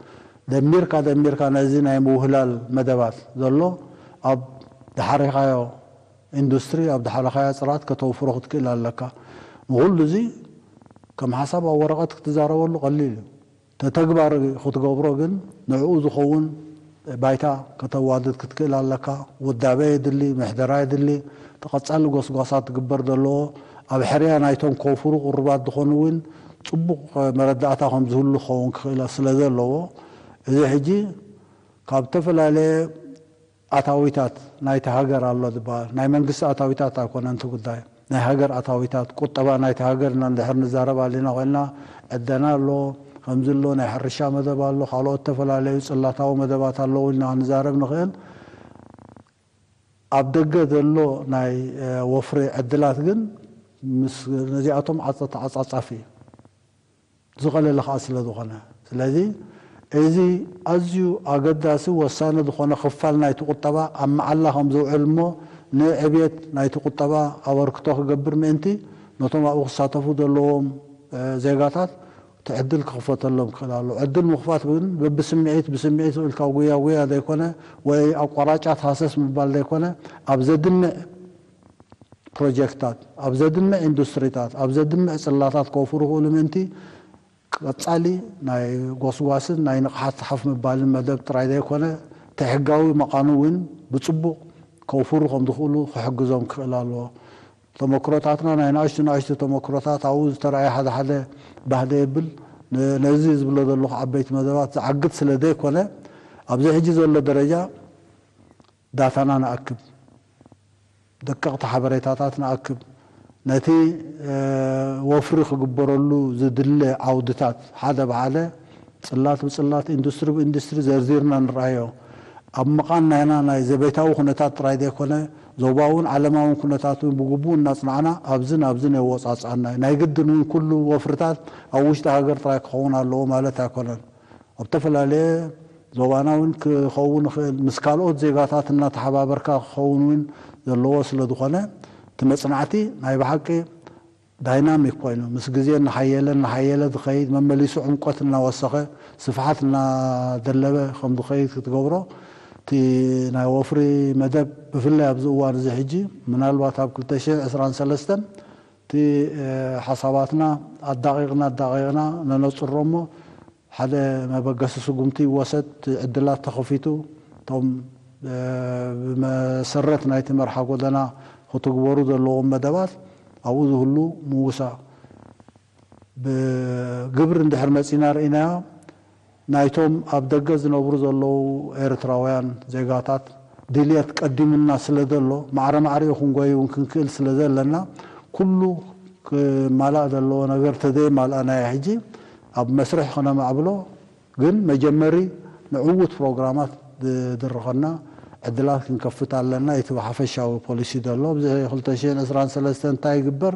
ደሚርካ ደሚርካ ነዚ ናይ ምውህላል መደባት ዘሎ ኣብ ድሓሪኻዮ ኢንዱስትሪ ኣብ ድሓረኻዮ ፅራት ከተውፍሮ ክትክእል ኣለካ። ንኹሉ እዚ ከም ሓሳብ ኣብ ወረቐት ክትዛረበሉ ቀሊል እዩ። ተተግባር ክትገብሮ ግን ንዕኡ ዝኸውን ባይታ ከተዋድድ ክትክእል ኣለካ። ውዳበ የድሊ፣ ምሕደራ የድሊ። ተቐፃሊ ጎስጓሳት ትግበር ዘለዎ ኣብ ሕርያ ናይቶም ከውፍሩ ቅሩባት ዝኾኑ እውን ፅቡቕ መረዳእታ ከም ዝህሉ ክኸውን ክኽእል ስለ ዘለዎ እዚ ሕጂ ካብ ዝተፈላለየ ኣታዊታት ናይቲ ሃገር ኣሎ ዝበሃል ናይ መንግስቲ ኣታዊታት ኣይኮነን እቲ ጉዳይ ናይ ሃገር ኣታዊታት ቁጠባ ናይቲ ሃገር ኢና እንድሕር ንዛረብ ኣለና ኮይንና ዕደና ኣሎ ከምዚ ኣሎ ናይ ሕርሻ መደብ ኣሎ ካልኦት ዝተፈላለዩ ፅላታዊ መደባት ኣለዉ ኢልና ክንዛረብ ንኽእል ኣብ ደገ ዘሎ ናይ ወፍሪ ዕድላት ግን ምስ ነዚኣቶም ዓፀ ተዓፃፃፊ እዩ ዝቐለለ ከዓ ስለ ዝኾነ ስለዚ እዚ ኣዝዩ ኣገዳሲ ወሳኒ ዝኾነ ክፋል ናይቲ ቁጠባ ኣብ መዓላ ከም ዝውዕል እሞ ንዕብየት ናይቲ ቁጠባ ኣበርክቶ ክገብር ምእንቲ ነቶም ኣብኡ ክሳተፉ ዘለዎም ዜጋታት እቲ ዕድል ክኽፈተሎም ክኽእል ኣሎ። ዕድል ምኽፋት ግን በብስምዒት ብስምዒት ኢልካ ጉያ ጉያ ዘይኮነ ወይ ኣቋራጫት ሃሰስ ምባል ዘይኮነ ኣብ ዘድምዕ ፕሮጀክትታት፣ ኣብ ዘድምዕ ኢንዱስትሪታት፣ ኣብ ዘድምዕ ፅላታት ከውፍሩ ክኽእሉ ምእንቲ ቀፃሊ ናይ ጎስጓስን ናይ ንቕሓት ሓፍ ምባልን መደብ ጥራይ ዘይኮነ እቲ ሕጋዊ መቓኑ እውን ብፅቡቕ ከውፍሩ ከም ዝኽእሉ ክሕግዞም ክኽእል ኣለዎ። ተመክሮታትና ናይ ንኣሽቱ ንኣሽቱ ተመክሮታት ኣብኡ ዝተረኣየ ሓደ ሓደ ባህደ የብል። ነ- ነዚ ዝብሎ ዘለኹ ዓበይቲ መደባት ዝዓግት ስለ ዘይኮነ ኣብዚ ሕጂ ዘሎ ደረጃ ዳታና ንኣክብ፣ ደቀቕቲ ሓበሬታታት ንኣክብ፣ ነቲ ወፍሪ ክግበረሉ ዝድለ ዓውድታት ሓደ ብሓደ፣ ጽላት ብጽላት፣ ኢንዱስትሪ ብኢንዱስትሪ ዘርዚርና ንርኣዮ። ኣብ ምቓን ናይና ናይ ዘቤታዊ ኩነታት ጥራይ ዘይኮነ፣ ዞባውን ዓለማውን ኩነታት እውን ብግቡእ እናጽናዕና ኣብዝን ኣብዝን የወጻጽኣና እዩ። ናይ ግድን እውን ኩሉ ወፍርታት ኣብ ውሽጢ ሃገር ጥራይ ክኸውን ኣለዎ ማለት ኣይኮነን። ኣብ ዝተፈላለየ ዞባና እውን ክኸውን ይኽእል፣ ምስ ካልኦት ዜጋታት እናተሓባበርካ ክኸውን እውን ዘለዎ ስለ ዝኾነ፣ እቲ መጽናዕቲ ናይ ብሓቂ ዳይናሚክ ኮይኑ፣ ምስ ግዜ እናሓየለ እናሓየለ ዝኸይድ፣ መመሊሱ ዕምቆት እናወሰኸ፣ ስፍሓት እናደለበ ከም ዝኸይድ ክትገብሮ፣ እቲ ናይ ወፍሪ መደብ ብፍላይ ኣብዚ እዋን እዚ ሕጂ፣ ምናልባት ኣብ ክልተ ሽሕን ዕስራን ሰለስተን እቲ ሓሳባትና ኣዳቒቕና ኣዳቒቕና ነነጽሮ እሞ፣ ሓደ መበገሲ ስጉምቲ ይወሰድ፣ ዕድላት ተኸፊቱ፣ እቶም ብመሰረት ናይቲ መርሓ ጎደና ክትግበሩ ዘለዎም መደባት ኣብኡ ዝህሉ ምውሳ። ብግብሪ እንድሕር መጺና ርኢናዮ፣ ናይቶም ኣብ ደገ ዝነብሩ ዘለዉ ኤርትራውያን ዜጋታት ድልየት ቀዲሙና ስለ ዘሎ፣ ማዕረ ማዕሪኡ ክንጎይ እውን ክንክእል ስለ ዘለና፣ ኩሉ ክማላእ ዘለዎ ነገር ተዘይማልኣናዮ ሕጂ ኣብ መስርሕ ክነማዕብሎ፣ ግን መጀመሪ ንዕዉት ፕሮግራማት ዝድርኸና ዕድላት ክንከፍት ኣለና። እቲ ሓፈሻዊ ፖሊሲ ዘሎ ኣብዚ ክልተ ሽሕን ዕስራን ሰለስተን እንታይ ይግበር፣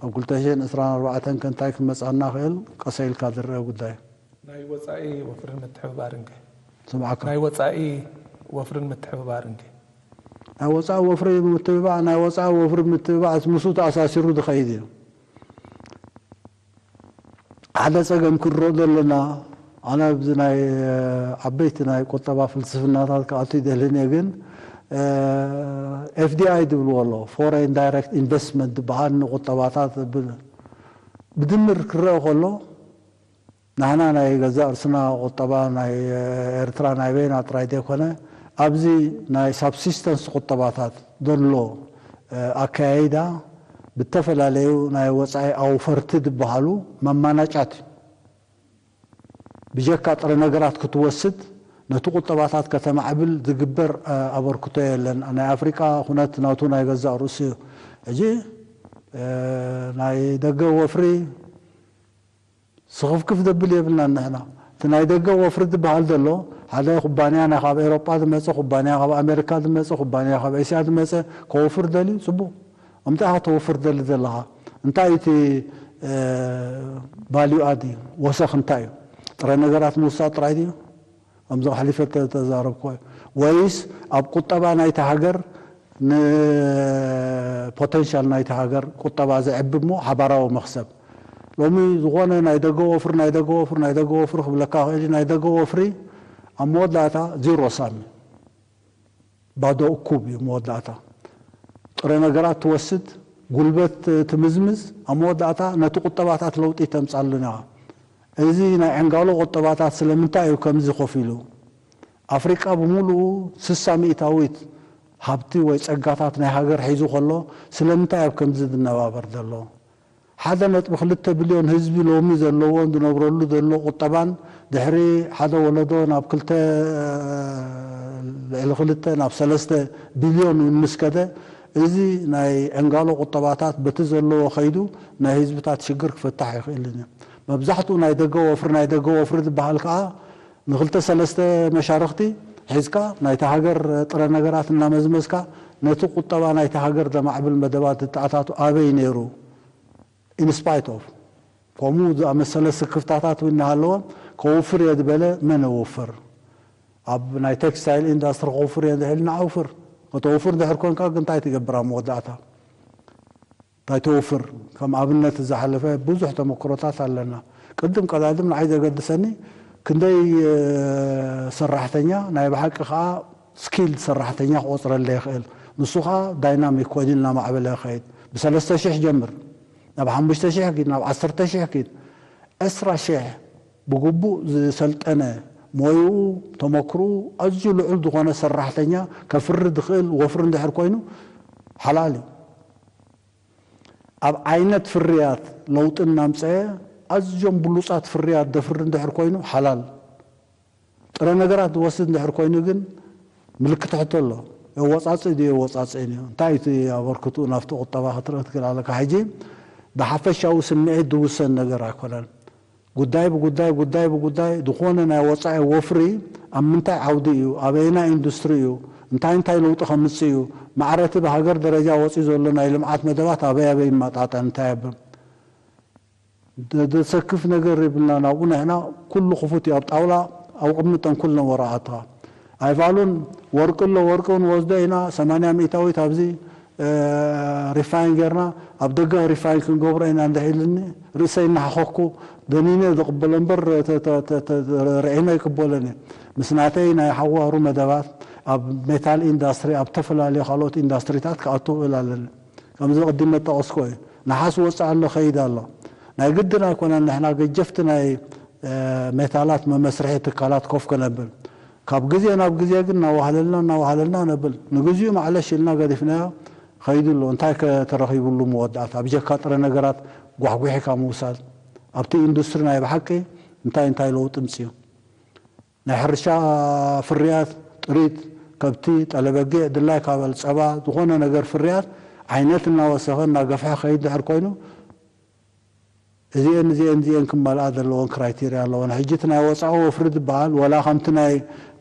ኣብ ክልተ ሽሕን ዕስራን ኣርባዕተን ከ እንታይ ክመጻና ክእል ቀሰ ኢልካ ዝረአ ጉዳይ። ናይ ወጻኢ ወፍርን ምትሕብባርን ከ? ስምዓካ። ናይ ወጻኢ ወፍርን ምትሕብባርን ከ? ናይ ወጻኢ ወፍሪ ምትብባዕ፣ ናይ ወጻኢ ወፍሪ ምትብባዕ ምስ ምስኡ ተኣሳሲሩ ዝኸይድ እዩ። ሓደ ጸገም ክንሪኦ ዘለና፣ ኣነ ኣብዚ ናይ ዓበይቲ ናይ ቁጠባ ፍልስፍናታት ክኣቱ ይደልን እየ፣ ግን ኤፍዲኣይ ዝብልዎ ኣሎ፣ ፎሬን ዳይሬክት ኢንቨስትመንት ዝበሃል ንቁጠባታት ብድምር ክረአ ከሎ፣ ንሕና ናይ ገዛእ ርእስና ቁጠባ ናይ ኤርትራ ናይ በይና ጥራይ ዘይኮነ፣ ኣብዚ ናይ ሳብሲስተንስ ቁጠባታት ዘሎ ኣከያይዳ፣ ብተፈላለዩ ናይ ወጻኢ ኣውፈርቲ ዝበሃሉ መማናጫት እዩ። ብጀካ ጥረ ነገራት ክትወስድ፣ ነቲ ቁጠባታት ከተማዕብል ዝግበር ኣበርክቶ የለን። ናይ ኣፍሪቃ ኩነት ናቱ ናይ ገዛእ ርእሱ እዩ። ሕጂ ናይ ደገ ወፍሪ ስኽፍክፍ ዘብል የብልናን ንሕና። እቲ ናይ ደገ ወፍሪ ዝበሃል ዘሎ፣ ሓደ ኩባንያ ናይ ካብ ኤሮጳ ዝመጸ፣ ኩባንያ ካብ ኣሜሪካ ዝመጸ፣ ኩባንያ ካብ ኤስያ ዝመጸ ከወፍር ደልዩ፣ ጽቡቕ። እምታይ ኢኻ ተወፍር ደሊ ዘለኻ? እንታይ እቲ ቫልዩ ኣድ እዩ? ወሰኽ እንታይ እዩ? ጥረ ነገራት ምውሳድ ጥራይ ድዩ? ከምዚ ኣሕሊፈ ተዛረብኩ። ወይስ ኣብ ቁጠባ ናይቲ ሃገር ንፖተንሻል ናይቲ ሃገር ቁጠባ ዘዕቢ እሞ ሓባራዊ መኽሰብ? ሎሚ ዝኾነ ናይ ደገ ወፍሪ፣ ናይ ደገ ወፍሪ፣ ናይ ደገ ወፍሪ ክብለካ ክእል እዩ። ናይ ደገ ወፍሪ ኣብ መወዳእታ ዜሮ ሳም እዩ። ባዶ እኩብ እዩ መወዳእታ። ጥረ ነገራት ትወስድ፣ ጉልበት ትምዝምዝ፣ ኣብ መወዳእታ ነቲ ቁጠባታት ለውጢ ተምጻሉን እያ። እዚ ናይ ዕንጋሎ ቁጠባታት ስለምንታይ እዩ ከምዚ ኮፍ ኢሉ? ኣፍሪቃ ብምሉኡ ስሳ ሚእታዊት ሃብቲ ወይ ጸጋታት ናይ ሃገር ሒዙ ከሎ ስለምንታይ ኣብ ከምዚ ዝነባበር ዘሎ? ሓደ ነጥቢ ክልተ ቢልዮን ህዝቢ ሎሚ ዘለዎን ዝነብረሉ ዘሎ ቁጠባን ድሕሪ ሓደ ወለዶ ናብ ክልተ ልዕሊ ክልተ ናብ ሰለስተ ቢልዮን እውን ምስ ከደ እዚ ናይ ዕንጋሎ ቁጠባታት በቲ ዘለዎ ከይዱ ናይ ህዝብታት ሽግር ክፈታሕ ኣይኽእልን እዩ። መብዛሕትኡ ናይ ደገ ወፍሪ ናይ ደገ ወፍሪ ዝበሃል ከዓ ንክልተ ሰለስተ መሻርኽቲ ሒዝካ ናይቲ ሃገር ጥረ ነገራት እናመዝመዝካ ነቲ ቁጠባ ናይቲ ሃገር ዘማዕብል መደባት ዝተኣታቱ ኣበይ ነይሩ? ኢንስፓይት ኦፍ ከምኡ ዝኣመሰለ ስክፍታታት እውን እናሃለወ ከውፍር እየ ዝበለ መን የውፍር? ኣብ ናይ ቴክስታይል ኢንዳስትሪ ከውፍር እየ ዝሕል ንዓውፍር ከተውፍር ድሕር ኮንካ ግን እንታይ ትገብር ኣብ መወዳእታ? እንታይ ተውፍር? ከም ኣብነት ዝሓለፈ ብዙሕ ተመክሮታት ኣለና። ቅድም ቀዳድም ንዓይ ዘገድሰኒ ክንደይ ሰራሕተኛ ናይ ብሓቂ ከዓ ስኪልድ ሰራሕተኛ ክቆፅረለ ይኽእል። ንሱ ከዓ ዳይናሚክ ኮይኑ እናማዕበለ ይኸይድ። ብሰለስተ ሽሕ ጀምር፣ ናብ ሓሙሽተ ሽሕ ኪድ፣ ናብ ዓሰርተ ሽሕ ኪድ፣ ዕስራ ሽሕ ብግቡእ ዝሰልጠነ ሞይኡ፣ ተመክርኡ ኣዝዩ ልዑል ዝኾነ ሰራሕተኛ ከፍሪ ዝኽእል ወፍሪ እንድሕር ኮይኑ ሓላል እዩ። ኣብ ዓይነት ፍርያት ለውጢ እናምፀአ ኣዝዮም ብሉፃት ፍርያት ዘፍሪ እንድሕር ኮይኑ ሓላል። ጥረ ነገራት ዝወስድ እንድሕር ኮይኑ ግን ምልክት ሕቶ ኣሎ። የወፃፅእ ድዩ የወፃፅእን እዩ? እንታይ እቲ ኣበርክትኡ ናብቲ ቁጠባ ክትርኢ ትክእል ኣለካ? ሕጂ ብሓፈሻዊ ስምዒት ዝውሰን ነገር ኣይኮነን። ጉዳይ ብጉዳይ ጉዳይ ብጉዳይ ዝኾነ ናይ ወፃኢ ወፍሪ ኣብ ምንታይ ዓውዲ እዩ? ኣበየናይ ኢንዱስትሪ እዩ? እንታይ እንታይ ለውጢ ከምፅእ እዩ? ማዕረቲ ብሃገር ደረጃ ወፂኡ ዘሎ ናይ ልምዓት መደባት ኣበይ ኣበይ ይመጣጠን? እንታይ የብል? ደ- ደሰክፍ ነገር ይብልና ናብኡ ንሕና ኩሉ ክፉት እዩ ኣብ ጣውላ ኣውቕምጠን ኩለን ወረቓትኻ ኣይፋሉን ወርቂ ኣሎ ወርቂ እውን ወስዶ ኢና ሰማንያ ሚእታዊት ኣብዚ ሪፋይን ጌርና ኣብ ደገ ሪፋይን ክንገብሮ ኢና እንድሕ ኢልኒ ርእሰይ እናሓኸኩ ደኒነ ዝቕበሎ እምበር ርዒኖ ይቅበለን እዩ ምስ ናተይ ናይ ሓዋሩ መደባት ኣብ ሜታል ኢንዳስትሪ ኣብ ዝተፈላለዩ ካልኦት ኢንዳስትሪታት ክኣቱ እኽእል ኣለኒ ከምዚ ቅዲመ ጠቐስኮ እዩ። ነሓስ ወፅእ ኣሎ ኸይድ ኣሎ። ናይ ግድን ኣይኮነን ንሕና ገጀፍቲ ናይ ሜታላት መመስርሒ ትካላት ኮፍ ከነብል ካብ ግዜ ናብ ግዜ ግን እናዋህለልና እናዋህለልና ነብል ንግዚኡ ማዕለሽ ኢልና ገዲፍናዮ ኸይዱ ኣሎ እንታይ ከተረኺብሉ መወዳእታ ብጀካ ጥረ ነገራት ጓሕጒሒካ ምውሳድ ኣብቲ ኢንዱስትሪ ናይ ብሓቂ እንታይ እንታይ ለውጢ ምፅዩ ናይ ሕርሻ ፍርያት፣ ጥሪት፣ ከብቲ፣ ጠለበጊዕ፣ ድላይ ካበል፣ ጸባ፣ ዝኾነ ነገር ፍርያት ዓይነት እናወሰኸ እናገፍሐ ክኸይድ ድሕር ኮይኑ እዚኤን እዚኤን እዚኤን ክመልኣ ዘለዎን ክራይቴርያ ኣለዎን። ሕጂ እቲ ናይ ወጻኢ ወፍሪ ዝበሃል ወላ ከምቲ ናይ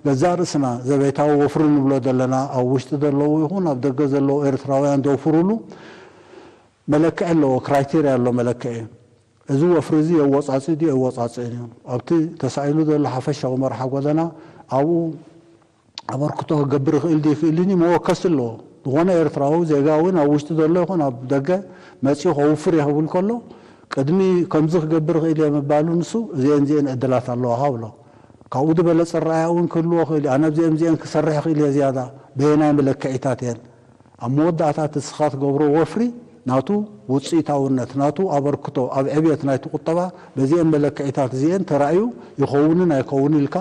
ገዛእ ርእስና ዘቤታዊ ወፍሪ ንብሎ ዘለና ኣብ ውሽጢ ዘለዉ ይኹን ኣብ ደገ ዘለዉ ኤርትራውያን ዘውፍሩሉ መለክዒ ኣለዎ፣ ክራይቴርያ ኣሎ መለክዒ። እዚ ወፍሪ እዚ የወጻጽእ ድዩ የወጻጽእን እዩ። ኣብቲ ተሳኢሉ ዘሎ ሓፈሻዊ መርሓ ጎደና ኣብኡ ኣበርክቶ ክገብር ይኽእል ድዩ ይኽእልን እዩ መወከሲ ኣለዎ። ዝኾነ ኤርትራዊ ዜጋ እውን ኣብ ውሽጢ ዘሎ ይኹን ኣብ ደገ መጺኡ ከውፍር እየ ክብል ከሎ ቅድሚ ከምዚ ክገብር ይኽእል እየ ምባሉ ንሱ እዚኤን እዚኤን ዕድላት ኣለዋኻ ብሎ። ካብኡ ዝበለጸ ኣረኣእያ እውን ክህልዎ ይኽእል እዩ። ኣነ ኣብዚኤን እዚኤን ክሰርሕ ይኽእል እየ ዝያዳ በየናይ መለክዒታት እየን። ኣብ መወዳእታ እቲ ንስኻ ትገብሮ ወፍሪ ናቱ ውፅኢታውነት፣ ናቱ ኣበርክቶ ኣብ ዕብየት ናይቲ ቁጠባ በዚኤን መለክዒታት እዚኤን ተራእዩ ይኸውንን ኣይከውንን ኢልካ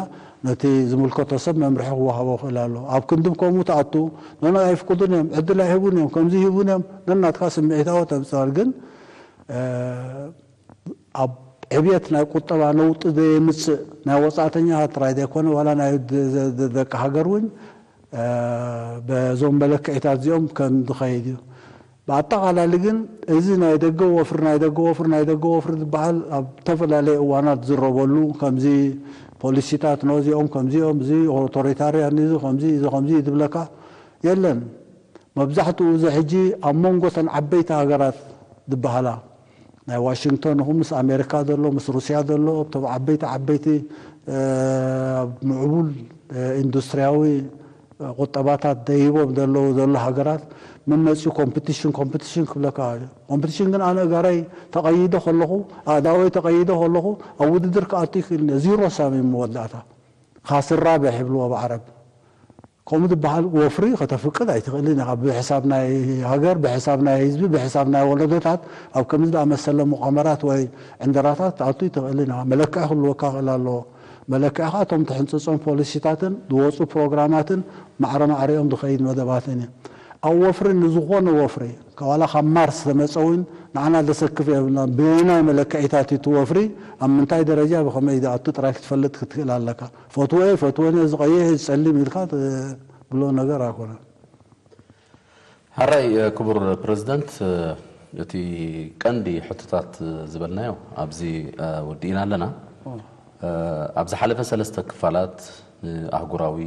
ነቲ ዝምልከቶ ሰብ መምርሒ ክወሃቦ ይኽእል ኣሎ። ኣብ ክንዲ ከምኡ ትኣቱ፣ ኖኖ ኣይፍቅዱን እዮም፣ ዕድል ኣይህቡን እዮም፣ ከምዚ ይህቡን እዮም፣ ነናትካ ስምዒታዊ ተምፅኣል ግን ኣብ ዕብየት ናይ ቁጠባ ነውጢ ዘየምፅእ ናይ ወፃእተኛታት ጥራይ ዘይኮነ ዋላ ናይ ደቂ ሃገር እውን በዞም መለክዒታት እዚኦም ከም ዝኸይድ እዩ። ብኣጠቓላሊ ግን እዚ ናይ ደገ ወፍሪ ናይ ደገ ወፍሪ ናይ ደገ ወፍሪ ዝበሃል ኣብ ዝተፈላለየ እዋናት ዝረበሉ ከምዚ ፖሊሲታት ነዚኦም ከምዚኦም እዚ ኦቶሪታርያን እዚ ከምዚ እዚ ከምዚ ዝብለካ የለን። መብዛሕትኡ እዚ ሕጂ ኣብ መንጎ ተን ዓበይቲ ሃገራት ዝበሃላ ናይ ዋሽንግቶን ይኹን ምስ ኣሜሪካ ዘሎ ምስ ሩስያ ዘሎ እቶም ዓበይቲ ዓበይቲ ምዕቡል ኢንዱስትሪያዊ ቁጠባታት ደይቦም ዘለዉ ዘሎ ሃገራት መመፂኡ ኮምፒቲሽን ኮምፒቲሽን ክብለካ ኮምፒቲሽን ግን ኣነ እጋራይ ተቐይደ ከለኹ ኣእዳወይ ተቐይደ ከለኹ ኣብ ውድድር ክኣቱ ይክእል ዚሮ ሳሚ መወዳእታ ካስራበ ይብልዎ ብዓረብ ከምኡ ዝበሃል ወፍሪ ከተፍቅድ ኣይትኽእልን ኢኻ። ብሕሳብ ናይ ሃገር፣ ብሕሳብ ናይ ህዝቢ፣ ብሕሳብ ናይ ወለዶታት ኣብ ከምዚ ዝኣመሰለ ሙቓመራት ወይ ዕንደራታት ክትኣቱ ኣይትኽእልን ኢኻ። መለክዒ ክህልወካ ክእል ኣለዎ። መለክዒ ከዓ እቶም ትሕንፅፆም ፖሊሲታትን ዝወፁ ፕሮግራማትን ማዕረ ማዕሪኦም ዝኸይድ መደባትን እዩ። ኣብ ወፍሪ ንዝኾነ ወፍሪ ዋላ ካብ ማርስ ተመፀ እውን ንዓና ዘሰክፍ የብልና። ብናይ መለክዒታት እቲ ወፍሪ ኣብ ምንታይ ደረጃ ብኸመይ ዝኣቱ ጥራይ ክትፈልጥ ክትክእል ኣለካ። ፈትወ ፈትወን እዚ ቀይሕ እዚ ጸሊም ኢልካ ትብሎ ነገር ኣይኮነን። ሕራይ ክቡር ፕረዚደንት፣ እቲ ቀንዲ ሕቶታት ዝበልናዮ ኣብዚ ወዲእና ኣለና። ኣብ ዝሓለፈ ሰለስተ ክፋላት ንኣህጉራዊ፣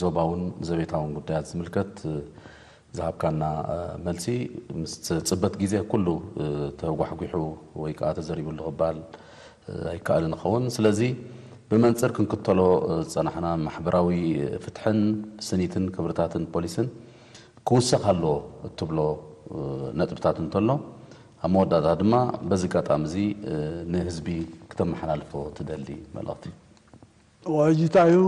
ዞባውን ዘቤታውን ጉዳያት ዝምልከት ዝሃብካና መልሲ ምስ ጽበት ግዜ ኩሉ ተጓሕጒሑ ወይ ከዓ ተዘሪቡሉ ክበሃል ኣይከኣልን ይኸውን። ስለዚ ብመንፅር ክንክተሎ ዝፀናሕና ማሕበራዊ ፍትሕን ስኒትን ክብርታትን ፖሊስን ክውሰኽ ኣለዎ እትብሎ ነጥብታት እንተሎ ኣብ መወዳእታ ድማ በዚ ኣጋጣሚ እዚ ንህዝቢ ክተመሓላልፎ ትደሊ መልእኽቲ? ሕጂ እንታይ እዩ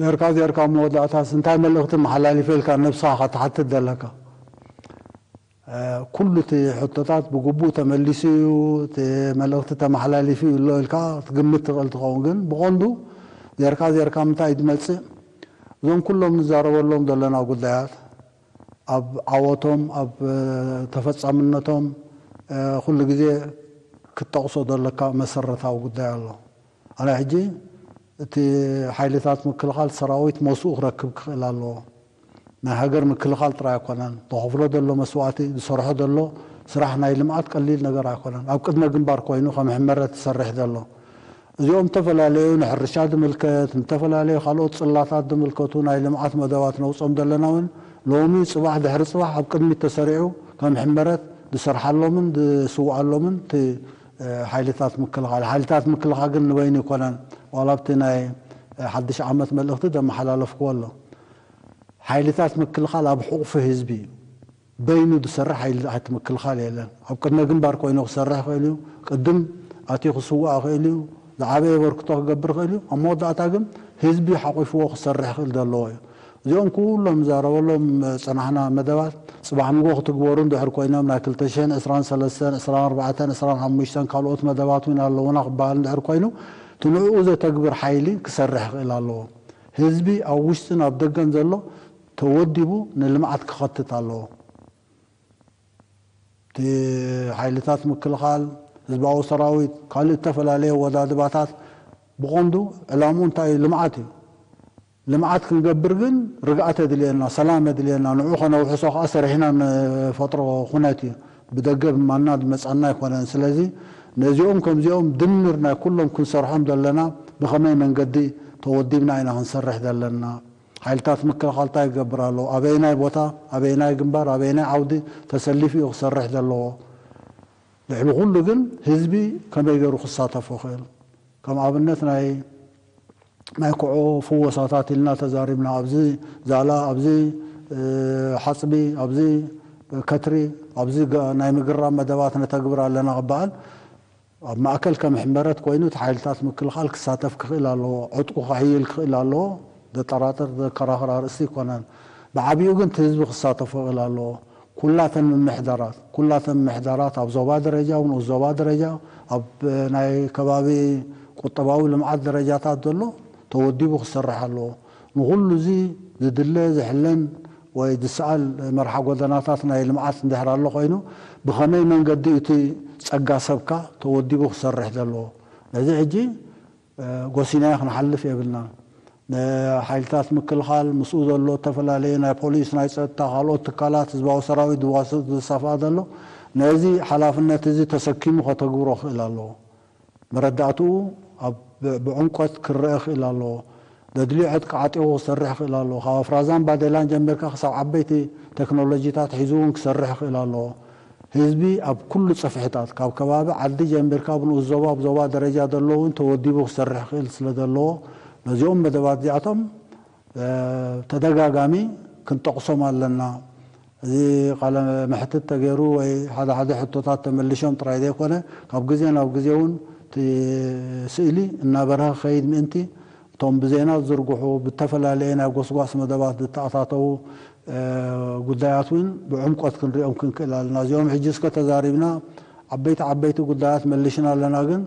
ኔርካ ዜርካ መወዳእታስ እንታይ መልእኽቲ መሓላሊፈ ኢልካ ነብስኻ ክትሓትት ዘለካ? ኩሉ እቲ ሕቶታት ብግቡእ ተመሊሱ እዩ፣ እቲ መልእኽቲ ተመሓላሊፉ እዩ ኣሎ ኢልካ ክትግምት ትኽእል ትኸውን። ግን ብቐንዱ ዜርካ ዜርካ ምንታይ እዩ ዝመጽእ? እዞም ኩሎም ንዛረበሎም ዘለና ጉዳያት ኣብ ዓወቶም፣ ኣብ ተፈጻምነቶም ኩሉ ግዜ ክትጠቕሶ ዘለካ መሰረታዊ ጉዳይ ኣሎ። ኣነ ሕጂ እቲ ሓይልታት ምክልኻል ሰራዊት ሞስኡ ክረክብ ክኽእል ኣለዎ። ናይ ሃገር ምክልኻል ጥራይ ኣይኮነን። ተኸፍሎ ዘሎ መስዋእቲ፣ ዝሰርሖ ዘሎ ስራሕ ናይ ልምዓት ቀሊል ነገር ኣይኮነን። ኣብ ቅድመ ግንባር ኮይኑ ከም ሕመረት ዝሰርሕ ዘሎ። እዚኦም ዝተፈላለዩ ንሕርሻ ዝምልከት፣ ንተፈላለዩ ካልኦት ጽላታት ዝምልከቱ ናይ ልምዓት መደባት ነውጾም ዘለና እውን ሎሚ ጽባሕ ድሕሪ ጽባሕ ኣብ ቅድሚት ተሰሪዑ ከም ሕመረት ዝሰርሓሎምን ዝስውኣሎምን እቲ ሓይልታት ምክልኻል። ሓይልታት ምክልኻል ግን ንበይኑ ይኮነን። ዋላ ኣብቲ ናይ ሓድሽ ዓመት መልእኽቲ ዘመሓላለፍክዎ ኣሎ። ሓይልታት ምክልኻል ኣብ ሕቑፊ ህዝቢ እዩ። በይኑ ዝሰርሕ ሓይልታት ምክልኻል የለን። ኣብ ቅድመ ግንባር ኮይኑ ክሰርሕ ይኽእል እዩ። ቅድም ኣትዩ ክስዋእ ይኽእል እዩ። ዝዓበየ በርክቶ ክገብር ይኽእል እዩ። ኣብ መወዳእታ ግን ህዝቢ ሓቑፍዎ ክሰርሕ ይኽእል ዘለዎ እዩ። እዚኦም ኩሎም ንዛረበሎም ዝጸናሕና መደባት ጽባሕ ንግሆ ክትግበሩ እንድሕር ኮይኖም ናይ ክልተ ሽሕን ዕስራን ሰለስተን፣ ዕስራን ኣርባዕተን፣ ዕስራን ሓሙሽተን ካልኦት መደባት እውን ኣለዉና ክበሃል እንድሕር ኮይኑ እቲ ንዕኡ ዘተግብር ሓይሊ ክሰርሕ ይኽእል ኣለዎ። ህዝቢ ኣብ ውሽጥን ኣብ ደገን ዘሎ ተወዲቡ ንልምዓት ክኸትት ኣለዎ። እቲ ሓይልታት ምክልኻል፣ ህዝባዊ ሰራዊት፣ ካልእ እተፈላለየ ወዳድባታት ብቐንዱ ዕላምኡ እንታይ እዩ? ልምዓት እዩ። ልምዓት ክንገብር ግን ርግኣት የድልየና፣ ሰላም የድልየና። ንዑ ከነውሕሶ ከኣ ሰሪሕና ንፈጥሮ ኩነት እዩ። ብደገ ብማና ዝመጻና ኣይኮነን። ስለዚ ነዚኦም ከምዚኦም ድምር ናይ ኩሎም ክንሰርሖም ዘለና ብኸመይ መንገዲ ተወዲብና ኢና ክንሰርሕ ዘለና? ሓይልታት ምክልኻል እንታይ ይገብር ኣሎ? ኣበየናይ ቦታ፣ ኣበየናይ ግንባር፣ ኣበየናይ ዓውዲ ተሰሊፉ እዩ ክሰርሕ ዘለዎ? ልዕሊ ኩሉ ግን ህዝቢ ከመይ ገይሩ ክሳተፎ ይኽእል? ከም ኣብነት ናይ ናይ ኮዖ ፍወሳታት ኢልና ተዛሪብና። ኣብዚ ዛላ፣ ኣብዚ ሓፅቢ፣ ኣብዚ ከትሪ፣ ኣብዚ ናይ ምግራ መደባት ነተግብር ኣለና ክበሃል ኣብ ማእከል ከም ሕመረት ኮይኑ እቲ ሓይልታት ምክልኻል ክሳተፍ ክኽእል ኣለዎ። ዕጥቁ ከሕይል ክኽእል ኣለዎ። ዘጠራጥር ዘከራኽር ኣርእስቲ ኣይኮነን። ብዓቢኡ ግን እቲ ህዝቢ ክሳተፎ ክኽእል ኣለዎ። ኩላተን ምምሕዳራት ኩላተን ምምሕዳራት ኣብ ዞባ ደረጃ፣ ንኡስ ዞባ ደረጃ፣ ኣብ ናይ ከባቢ ቁጠባዊ ልምዓት ደረጃታት ዘሎ ተወዲቡ ክሰርሕ ኣለዎ። ንኹሉ እዚ ዝድለ ዝሕለን ወይ ዝሰኣል መርሓ ጎደናታት ናይ ልምዓት እንድሕር ኣሎ ኮይኑ ብኸመይ መንገዲ እቲ ጸጋ ሰብካ ተወዲቡ ክሰርሕ ዘለዎ? ነዚ ሕጂ ጎሲናዮ ክንሓልፍ የብልና። ንሓይልታት ምክልኻል ምስኡ ዘሎ ዝተፈላለዩ ናይ ፖሊስ ናይ ጸጥታ ካልኦት ትካላት ህዝባዊ ሰራዊት ዝዋስእ ዝሳፍኣ ዘሎ ነዚ ሓላፍነት እዚ ተሰኪሙ ከተግብሮ ክእል ኣለዎ። መረዳእትኡ ኣብ ብዕምቆት ክረአ ክእል ኣለዎ። ዘድልዮ ዕጥቂ ዓጢቑ ክሰርሕ ክእል ኣለዎ። ካብ ኣፍራዛን ባዴላን ጀሚርካ ክሳብ ዓበይቲ ቴክኖሎጂታት ሒዙ እውን ክሰርሕ ክእል ኣለዎ። ህዝቢ ኣብ ኩሉ ጽፍሕታት ካብ ከባቢ ዓዲ ጀሚርካ ኣብ ንኡስ ዞባ ኣብ ዞባ ደረጃ ዘሎ እውን ተወዲቡ ክሰርሕ ክእል ስለ ዘለዎ ነዚኦም መደባት እዚኣቶም ተደጋጋሚ ክንጠቕሶም ኣለና። እዚ ቃለ መሕትት ተገይሩ ወይ ሓደ ሓደ ሕቶታት ተመሊሾም ጥራይ ዘይኮነ ካብ ግዜ ናብ ግዜ እውን እቲ ስእሊ እናበረኸ ክኸይድ ምእንቲ እቶም ብዜና ዝዝርግሑ ብተፈላለየ ናይ ጎስጓስ መደባት ዝተኣታተዉ ጉዳያት እውን ብዕምቆት ክንሪኦም ክንክእል ኣለና። እዚኦም ሕጂ እስከ ተዛሪብና ዓበይቲ ዓበይቲ ጉዳያት መሊሽና ኣለና፣ ግን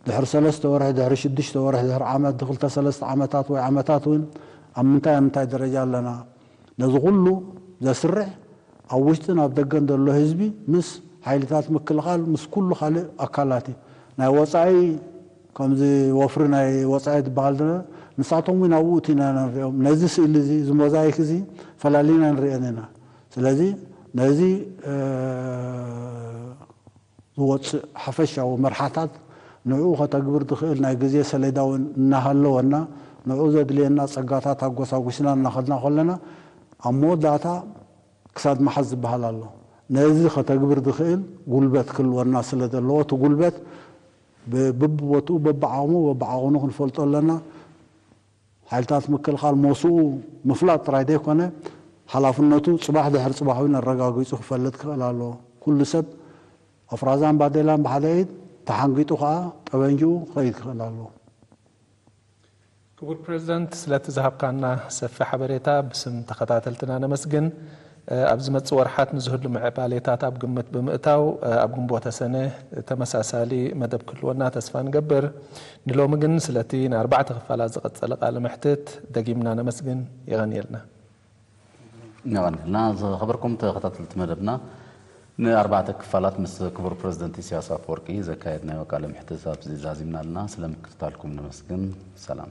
ድሕሪ ሰለስተ ወርሒ ድሕሪ ሽዱሽተ ወርሒ ድሕሪ ዓመት ድክልተ ሰለስተ ዓመታት ወይ ዓመታት እውን ኣብ ምንታይ ኣብ ምንታይ ደረጃ ኣለና? ነዚ ኩሉ ዘስርሕ ኣብ ውሽጥን ኣብ ደገን ዘሎ ህዝቢ ምስ ሓይልታት ምክልኻል ምስ ኩሉ ካልእ ኣካላት እዩ። ናይ ወፃኢ ከምዚ ወፍሪ ናይ ወፃኢ ዝበሃል ዘሎ ንሳቶም እውን ኣብኡ እቲ ኢና ንሪኦም። ነዚ ስእሊ እዚ እዚ ሞዛይክ እዚ ፈላሊና ንሪአን ኢና። ስለዚ ነዚ ዝወፅእ ሓፈሻዊ መርሓታት ንዕኡ ከተግብር ዝኽእል ናይ ግዜ ሰሌዳ እውን እናሃለወና ንዕኡ ዘድልየና ፀጋታት ኣጎሳጉስና እናኸድና ከለና ኣብ መወዳእታ ክሳድ መሓዝ ዝበሃል ኣሎ። ነዚ ከተግብር ዝኽእል ጉልበት ክህልወና ስለ ዘለዎ እቲ ጉልበት ብብቦትኡ በብዓቕሙ በብዓቕኑ ክንፈልጦ ኣለና። ሓይልታት ምክልኻል ሞስኡ ምፍላጥ ጥራይ ዘይኮነ ሓላፍነቱ ፅባሕ ድሕሪ ፅባሕ እውን ኣረጋጊፁ ክፈልጥ ክኽእል ኣለዎ። ኩሉ ሰብ ኣፍራዛን ባዴላን ብሓደ ኢድ ተሓንጊጡ ከዓ ጠበንጅኡ ክኸይድ ክኽእል ኣለዎ። ክቡር ፕሬዝዳንት ስለቲ ዝሃብካና ሰፊሕ ሓበሬታ ብስም ተኸታተልትና ነመስግን። ኣብ ዝመጽእ ወርሓት ንዝህሉ ምዕባሌታት ኣብ ግምት ብምእታው ኣብ ግንቦተ ሰነ ተመሳሳሊ መደብ ክህልወና ተስፋ ንገብር። ንሎሚ ግን ስለቲ ንኣርባዕተ ክፋላት ዝቐጸለ ቃለ መሕትት ደጊምና ነመስግን። የቐንየልና። ነቐንልና ዝኸበርኩም ተኸታተልቲ መደብና ንኣርባዕተ ክፋላት ምስ ክቡር ፕሬዝደንት ኢሳያስ ኣፈወርቂ ዘካየድናዮ ቃለ ምሕትት ኣብዚ ዛዚምና ኣለና። ስለ ምክትታልኩም ነመስግን። ሰላም።